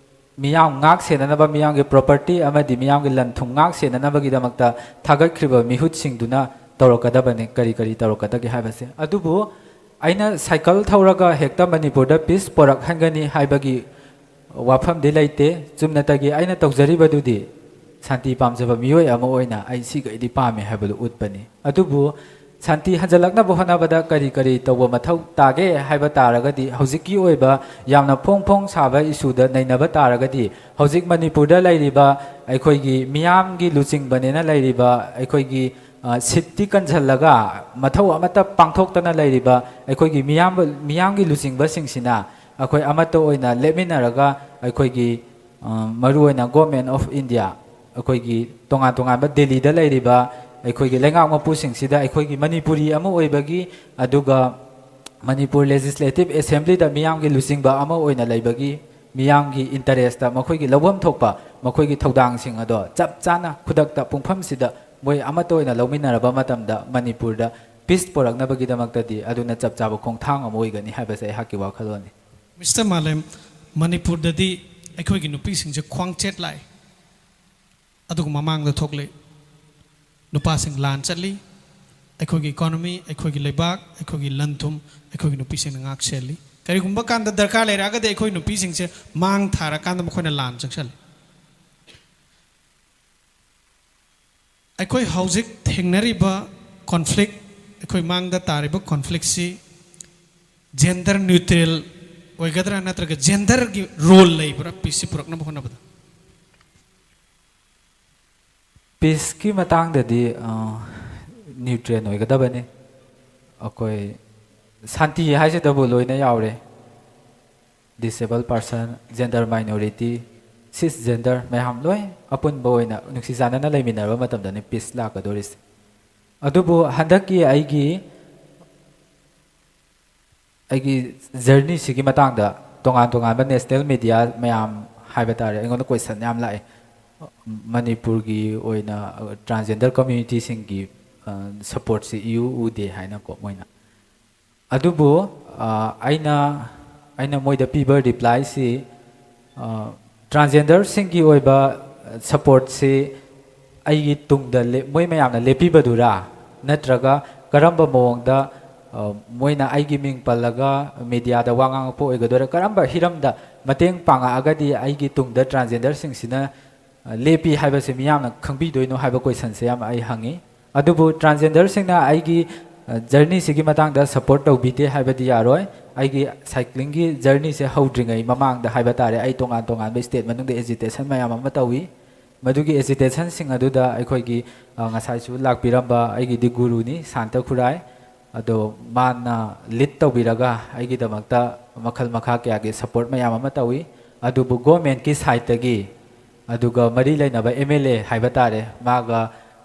ꯃꯤꯌꯥꯝ ꯉꯥꯛ ꯁꯦꯟꯅꯅꯕ, ꯃꯤꯌꯥꯝꯒꯤ ꯄ꯭ꯔꯣꯄꯔꯇꯤ ꯑꯃꯗꯤ ꯃꯤꯌꯥꯝꯒꯤ ꯂꯟ ꯊꯨꯝ ꯉꯥꯛ ꯁꯦꯟꯅꯅꯕꯒꯤꯗꯃꯛꯇ ꯊꯥꯒꯠꯈ꯭ꯔꯤꯕ ꯃꯤꯍꯨꯠꯁꯤꯡꯗꯨꯅ ꯇꯧꯔꯛꯀꯗꯕꯅꯤ꯫ ꯀꯔꯤ ꯀꯔꯤ ꯇꯧꯔꯛꯀꯗꯒꯦ ꯍꯥꯏꯕꯁꯦ꯫ ꯑꯗꯨꯕꯨ ꯑꯩꯅ ꯁꯥꯏꯀꯜ ꯊꯧꯔꯒ ꯍꯦꯛꯇ ꯃꯅꯤꯄꯨꯔꯗ ꯄꯤꯁ ꯄꯣꯔꯛꯍꯟꯒꯅꯤ ꯍꯥꯏꯕꯒꯤ ꯋꯥꯐꯝꯗꯤ ꯂꯩꯇꯦ꯫ ꯆꯨꯝꯅꯇꯒꯤ ꯑꯩꯅ ꯇꯧꯖꯔꯤꯕꯗꯨꯗꯤ ꯁꯥꯟꯇꯤ ꯄꯥꯝꯖꯕ ꯃꯤꯑꯣꯏ ꯑꯃ ꯑꯣꯏꯅ ꯑꯩ ꯁꯤꯈꯩꯗꯤ ꯄꯥꯝꯃꯦ ꯍꯥꯏꯕꯗꯨ ꯎꯠꯄꯅꯤ꯫ ꯑꯗꯨꯕꯨ ꯁꯥꯟꯇꯤ ꯍꯟꯖꯜꯂꯛꯅꯕ ꯍꯣꯠꯅꯕꯗ ꯀꯔꯤ ꯀꯔꯤ ꯇꯧꯕ ꯃꯊꯧ ꯇꯥꯒꯦ ꯍꯥꯏꯕ ꯇꯥꯔꯒꯗꯤ, ꯍꯧꯖꯤꯛꯀꯤ ꯑꯣꯏꯕ ꯌꯥꯝꯅ ꯐꯣꯡ ꯐꯣꯡ ꯁꯥꯕ ꯏꯁꯨꯗ ꯅꯩꯅꯕ ꯇꯥꯔꯒꯗꯤ, ꯍꯧꯖꯤꯛ ꯃꯅꯤꯄꯨꯔꯗ ꯂꯩꯔꯤꯕ ꯑꯩꯈꯣꯏꯒꯤ ꯃꯤꯌꯥꯝꯒꯤ ꯂꯨꯆꯤꯡꯕꯅꯦꯅ ꯂꯩꯔꯤꯕ ꯑꯩꯈꯣꯏꯒꯤ, ꯑ, ꯁꯤꯠꯇꯤ ꯀꯟꯁꯤꯜꯂꯒ ꯃꯊꯧ ꯑꯃꯠꯇ ꯄꯥꯡꯊꯣꯛꯇꯅ ꯂꯩꯔꯤꯕ ꯑꯩꯈꯣꯏꯒꯤ ꯃꯤꯌꯥꯝꯕ-, ꯃꯤꯌꯥꯝꯒꯤ ꯂꯨꯆꯤꯡꯕꯁꯤꯡꯁꯤꯅ ꯑꯩꯈꯣꯏ ꯑꯃꯠꯇ ꯑꯣꯏꯅ ꯂꯦꯞꯃꯤꯟꯅꯔꯒ ꯑꯩꯈꯣꯏꯒꯤ, ꯑ, ꯃꯔꯨꯑꯣꯏꯅ Government of India, ꯑꯩꯈꯣꯏꯒꯤ ꯇꯣꯉꯥꯟ ꯇꯣꯉꯥꯟꯕ ꯗꯦꯜꯂꯤꯗ ꯂꯩꯔꯤꯕ ꯑꯩꯈꯣꯏꯒꯤ ꯂꯩꯉꯥꯛ ꯃꯄꯨꯁꯤꯡꯁꯤꯗ ꯑꯩꯈꯣꯏꯒꯤ ꯃꯅꯤꯄꯨꯔꯤ ꯑꯃ ꯑꯣꯏꯕꯒꯤ, ꯑꯗꯨꯒ ꯃꯅꯤꯄꯨꯔ ꯂꯦꯖꯤꯁꯂꯦꯇꯤꯚ ꯑꯦꯁꯦꯝꯕ꯭ꯂꯤꯗ ꯃꯤꯌꯥꯝꯒꯤ ꯂꯨꯆꯤꯡꯕ ꯑꯃ ꯑꯣꯏꯅ ꯂꯩꯕꯒꯤ, ꯃꯤꯌꯥꯝꯒꯤ ꯏꯟꯇꯔꯦꯁꯇ ꯃꯈꯣꯏꯒꯤ ꯂꯧꯐꯝ ꯊꯣꯛꯄ ꯃꯈꯣꯏꯒꯤ ꯊꯧꯗꯥꯡꯁꯤꯡ ꯑꯗꯣ ꯆꯞ ꯆꯥꯅ ꯈꯨꯗꯛꯇ ꯄꯨꯡꯐꯝꯁꯤꯗ ꯃꯣꯏ ꯑꯃꯠꯇ ꯑꯣꯏꯅ ꯂꯧꯃꯤꯟꯅꯔꯕ ꯃꯇꯝꯗ ꯃꯅꯤꯄꯨꯔꯗ ꯄꯤꯁ ꯄꯣꯔꯛꯅꯕꯒꯤꯗꯃꯛꯇꯗꯤ ꯑꯗꯨꯅ ꯆꯞ ꯆꯥꯕ ꯈꯣꯡꯊꯥꯡ ꯑꯃ ꯑꯣꯏꯒꯅꯤ ꯍꯥꯏꯕꯁꯦ ꯑꯩꯍꯥꯛꯀꯤ ꯋꯥꯈꯜꯂꯣꯟꯅꯤ꯫ ꯃꯤꯁꯇꯔ ꯃꯥꯂꯦꯝ, ꯃꯅꯤꯄꯨꯔꯗꯗꯤ ꯑꯩꯈꯣꯏꯒꯤ ꯅꯨꯄꯤꯁꯤꯡꯁꯦ ꯈ꯭ꯋꯥꯡꯆꯦꯠ ꯂꯥꯛꯑꯦ꯫ ꯑꯗꯨꯒ ꯃꯃꯥꯡꯗ ꯊꯣꯛꯂꯤ꯫ ꯅꯨꯄꯥꯁꯤꯡ ꯂꯥꯟ ꯆꯠꯂꯤ꯫ ꯑꯩꯈꯣꯏꯒꯤ ꯏꯀꯣꯅꯣꯃꯤ, ꯑꯩꯈꯣꯏꯒꯤ ꯂꯩꯕꯥꯛ, ꯑꯩꯈꯣꯏꯒꯤ ꯂꯟ ꯊꯨꯝ, ꯑꯩꯈꯣꯏꯒꯤ ꯅꯨꯄꯤꯁꯤꯡꯅ ꯉꯥꯛ ꯁꯦꯜꯂꯤ꯫ ꯀꯔꯤꯒꯨꯝꯕ ꯀꯥꯟꯗ ꯗꯔꯀꯥꯔ ꯂꯩꯔꯛꯑꯒꯗꯤ ꯑꯩꯈꯣꯏ ꯅꯨꯄꯤꯁꯤꯡꯁꯦ ꯃꯥꯡ ꯊꯥꯔꯀꯥꯟꯗ ꯃꯈꯣꯏꯅ ꯂꯥꯟ ꯆꯪꯁꯜꯂꯤ꯫ ꯑꯩꯈꯣꯏ ꯍꯧꯖꯤꯛ ꯊꯦꯡꯅꯔꯤꯕ ꯀꯣꯟꯐ꯭ꯂꯤꯛ, ꯑꯩꯈꯣꯏ ꯃꯥꯡꯗ ꯇꯥꯔꯤꯕ ꯀꯣꯟꯐ꯭ꯂꯤꯛꯁꯤ ꯖꯦꯟꯗꯔ ꯅ꯭ꯌꯨꯇ꯭ꯔꯦꯜ ꯑꯣꯏꯒꯗ꯭ꯔꯥ, ꯅꯠꯇ꯭ꯔꯒ ꯖꯦꯟꯗꯔꯒꯤ ꯔꯣꯜ ꯂꯩꯕ꯭ꯔꯥ ꯄꯤꯁꯁꯤ ꯄꯨꯔꯛꯅꯕ ꯍꯣꯠꯅꯕꯗ? ꯄꯤꯁꯀꯤ ꯃꯇꯥꯡꯗꯗꯤ ꯅ꯭ꯌꯨꯇ꯭ꯔꯦꯜ ꯑꯣꯏꯒꯗꯕꯅꯤ꯫ ꯑꯩꯈꯣꯏ ꯁꯥꯟꯇꯤ ꯍꯥꯏꯁꯤꯗꯕꯨ ꯂꯣꯏꯅ ꯌꯥꯎꯔꯦ꯫ ꯗꯤꯁꯦꯕꯜ ꯄꯥꯔꯁꯟ, ꯖꯦꯟꯗꯔ ꯃꯥꯏꯅꯣꯔꯤꯇꯤ, ꯁꯤꯁ ꯖꯦꯟꯗꯔ ꯃꯌꯥꯝ ꯂꯣꯏ ꯑꯄꯨꯟꯕ ꯑꯣꯏꯅ ꯅꯨꯡꯁꯤ ꯆꯥꯟꯅꯅ ꯂꯩꯃꯤꯟꯅꯔꯕ ꯃꯇꯝꯗꯅꯤ ꯄꯤꯁ ꯂꯥꯛꯀꯗꯣꯔꯤꯁꯦ꯫ ꯑꯗꯨꯕꯨ ꯍꯟꯗꯛꯀꯤ ꯑꯩꯒꯤ ꯑꯩꯒꯤ ꯖꯔꯅꯤꯁꯤꯒꯤ ꯃꯇꯥꯡꯗ ꯇꯣꯉꯥꯟ ꯇꯣꯉꯥꯟꯕ ꯅꯦꯁꯅꯦꯜ ꯃꯦꯗꯤꯌꯥ ꯃꯌꯥꯝ ꯍꯥꯏꯕ ꯇꯥꯔꯦ, ꯑꯩꯉꯣꯟꯗ ꯀꯣꯏꯁꯟ ꯌꯥꯝ ꯂꯥꯛꯑꯦ꯫ ꯃꯅꯤꯄꯨꯔꯒꯤ ꯑꯣꯏꯅ ꯇ꯭ꯔꯥꯟꯁꯖꯦꯟꯗꯔ ꯀꯝꯃ꯭ꯌꯨꯅꯤꯇꯤꯁꯤꯡꯒꯤ ꯁꯞꯄꯣꯔꯠꯁꯤ ꯏꯎ ꯎꯗꯦ ꯍꯥꯏꯅꯀꯣ ꯃꯣꯏꯅ꯫ ꯑꯗꯨꯕꯨ ꯑ, ꯑꯩꯅ ꯑꯩꯅ ꯃꯣꯏꯗ ꯄꯤꯕ ꯔꯤꯄ꯭ꯂꯥꯏꯁꯤ, ꯇ꯭ꯔꯥꯟꯁꯖꯦꯟꯗꯔꯁꯤꯡꯒꯤ ꯑꯣꯏꯕ ꯁꯞꯄꯣꯔꯠꯁꯤ ꯑꯩꯒꯤ ꯇꯨꯡꯗ ꯂꯦꯞ- ꯃꯣꯏ ꯃꯌꯥꯝꯅ ꯂꯦꯞꯄꯤꯕꯗꯨꯔꯥ, ꯅꯠꯇ꯭ꯔꯒ ꯀꯔꯝꯕ ꯃꯑꯣꯡꯗ ꯑ, ꯃꯣꯏꯅ ꯑꯩꯒꯤ ꯃꯤꯡ ꯄꯜꯂꯒ ꯃꯦꯗꯤꯌꯥꯗ ꯋꯥ ꯉꯥꯡꯉꯛꯄ ꯑꯣꯏꯒꯗꯣꯏꯔꯥ, ꯀꯔꯝꯕ ꯍꯤꯔꯝꯗ ꯃꯇꯦꯡ ꯄꯥꯡꯉꯛꯑꯒꯗꯤ ꯑꯩꯒꯤ ꯇꯨꯡꯗ ꯇ꯭ꯔꯥꯟꯁꯖꯦꯟꯗꯔꯁꯤꯡꯁꯤꯅ ꯂꯦꯞꯄꯤ ꯍꯥꯏꯕꯁꯦ ꯃꯤꯌꯥꯝꯅ ꯈꯪꯕꯤꯗꯣꯏꯅꯣ ꯍꯥꯏꯕ ꯀꯣꯏꯁꯟꯁꯦ ꯌꯥꯝ ꯑꯩ ꯍꯪꯉꯤ꯫ ꯑꯗꯨꯕꯨ ꯇ꯭ꯔꯥꯟꯁꯖꯦꯟꯗꯔꯁꯤꯡꯅ ꯑꯩꯒꯤ ꯖꯔꯅꯤꯁꯤꯒꯤ ꯃꯇꯥꯡꯗ ꯁꯞꯄꯣꯔꯠ ꯇꯧꯕꯤꯗꯦ ꯍꯥꯏꯕꯗꯤ ꯌꯥꯔꯣꯏ꯫ ꯑꯩꯒꯤ ꯁꯥꯏꯀ꯭ꯂꯤꯡꯒꯤ ꯖꯔꯅꯤꯁꯦ ꯍꯧꯗ꯭ꯔꯤꯉꯩ ꯃꯃꯥꯡꯗ ꯍꯥꯏꯕ ꯇꯥꯔꯦ, ꯑꯩ ꯇꯣꯉꯥꯟ ꯇꯣꯉꯥꯟꯕ ꯁ꯭ꯇꯦꯠ ꯃꯅꯨꯡꯗ ꯑꯦꯖꯤꯇꯦꯁꯟ ꯃꯌꯥꯝ ꯑꯃ ꯇꯧꯏ꯫ ꯃꯗꯨꯒꯤ ꯑꯦꯖꯤꯇꯦꯁꯟꯁꯤꯡ ꯑꯗꯨꯗ ꯑꯩꯈꯣꯏꯒꯤ ꯑ, ꯉꯁꯥꯏꯁꯨ ꯂꯥꯛꯄꯤꯔꯝꯕ ꯑꯩꯒꯤꯗꯤ ꯒꯨꯔꯨꯅꯤ, ꯁꯥꯟꯇ ꯈꯨꯔꯥꯏ꯫ ꯑꯗꯣ ꯃꯥꯅ ꯂꯤꯗ ꯇꯧꯕꯤꯔꯒ ꯑꯩꯒꯤꯗꯃꯛꯇ ꯃꯈꯜ ꯃꯈꯥ ꯀꯌꯥꯒꯤ ꯁꯞꯄꯣꯔꯠ ꯃꯌꯥꯝ ꯑꯃ ꯇꯧꯏ꯫ ꯑꯗꯨꯕꯨ ꯒꯣꯔꯃꯦꯟꯠꯀꯤ ꯁꯥꯏꯠꯇꯒꯤ, ꯑꯗꯨꯒ ꯃꯔꯤ ꯂꯩꯅꯕ ꯑꯦꯝ ꯑꯦꯜ ꯑꯦ ꯍꯥꯏꯕ ꯇꯥꯔꯦ, ꯃꯥꯒ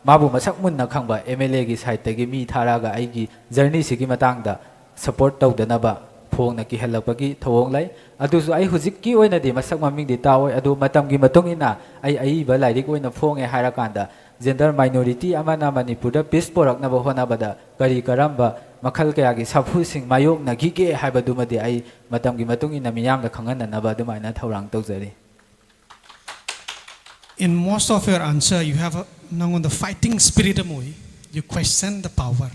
ꯃꯥꯕꯨ ꯃꯁꯛ ꯃꯨꯟꯅ ꯈꯪꯕ ꯑꯦꯝ ꯑꯦꯜ ꯑꯦꯒꯤ ꯁꯥꯏꯠꯇꯒꯤ ꯃꯤ ꯊꯥꯔꯛꯑꯒ ꯑꯩꯒꯤ ꯖꯔꯅꯤꯁꯤꯒꯤ ꯃꯇꯥꯡꯗ ꯁꯞꯄꯣꯔꯠ ꯇꯧꯗꯅꯕ ꯐꯣꯡꯅ ꯀꯤꯍꯜꯂꯛꯄꯒꯤ ꯊꯧꯑꯣꯡ ꯂꯩ꯫ ꯑꯗꯨꯁꯨ ꯑꯩ ꯍꯧꯖꯤꯛꯀꯤ ꯑꯣꯏꯅꯗꯤ ꯃꯁꯛ ꯃꯃꯤꯡꯗꯤ ꯇꯥꯛꯑꯣꯏ, ꯑꯗꯨ ꯃꯇꯝꯒꯤ ꯃꯇꯨꯡ ꯏꯟꯅ ꯑꯩ ꯑꯏꯕ ꯂꯥꯏꯔꯤꯛ ꯑꯣꯏꯅ ꯐꯣꯡꯉꯦ ꯍꯥꯏꯔꯀꯥꯟꯗ ꯖꯦꯟꯗꯔ ꯃꯥꯏꯅꯣꯔꯤꯇꯤ ꯑꯃꯅ ꯃꯅꯤꯄꯨꯔꯗ ꯄꯤꯁ ꯄꯣꯔꯛꯅꯕ ꯍꯣꯠꯅꯕꯗ ꯀꯔꯤ ꯀꯔꯝꯕ ꯃꯈꯜ ꯀꯌꯥꯒꯤ ꯁꯥꯐꯨꯁꯤꯡ ꯃꯥꯌꯣꯛꯅꯈꯤꯒꯦ ꯍꯥꯏꯕꯗꯨꯃꯗꯤ ꯑꯩ ꯃꯇꯝꯒꯤ ꯃꯇꯨꯡ ꯏꯟꯅ ꯃꯤꯌꯥꯝꯗ ꯈꯪꯍꯟꯅꯅꯕ ꯑꯗꯨꯃꯥꯏꯅ ꯊꯧꯔꯥꯡ ꯇꯧꯖꯔꯤ꯫ In most of your answer, you have a, ꯅꯉꯣꯟꯗ fighting spirit ꯑꯃ ꯎꯏ. You question the power.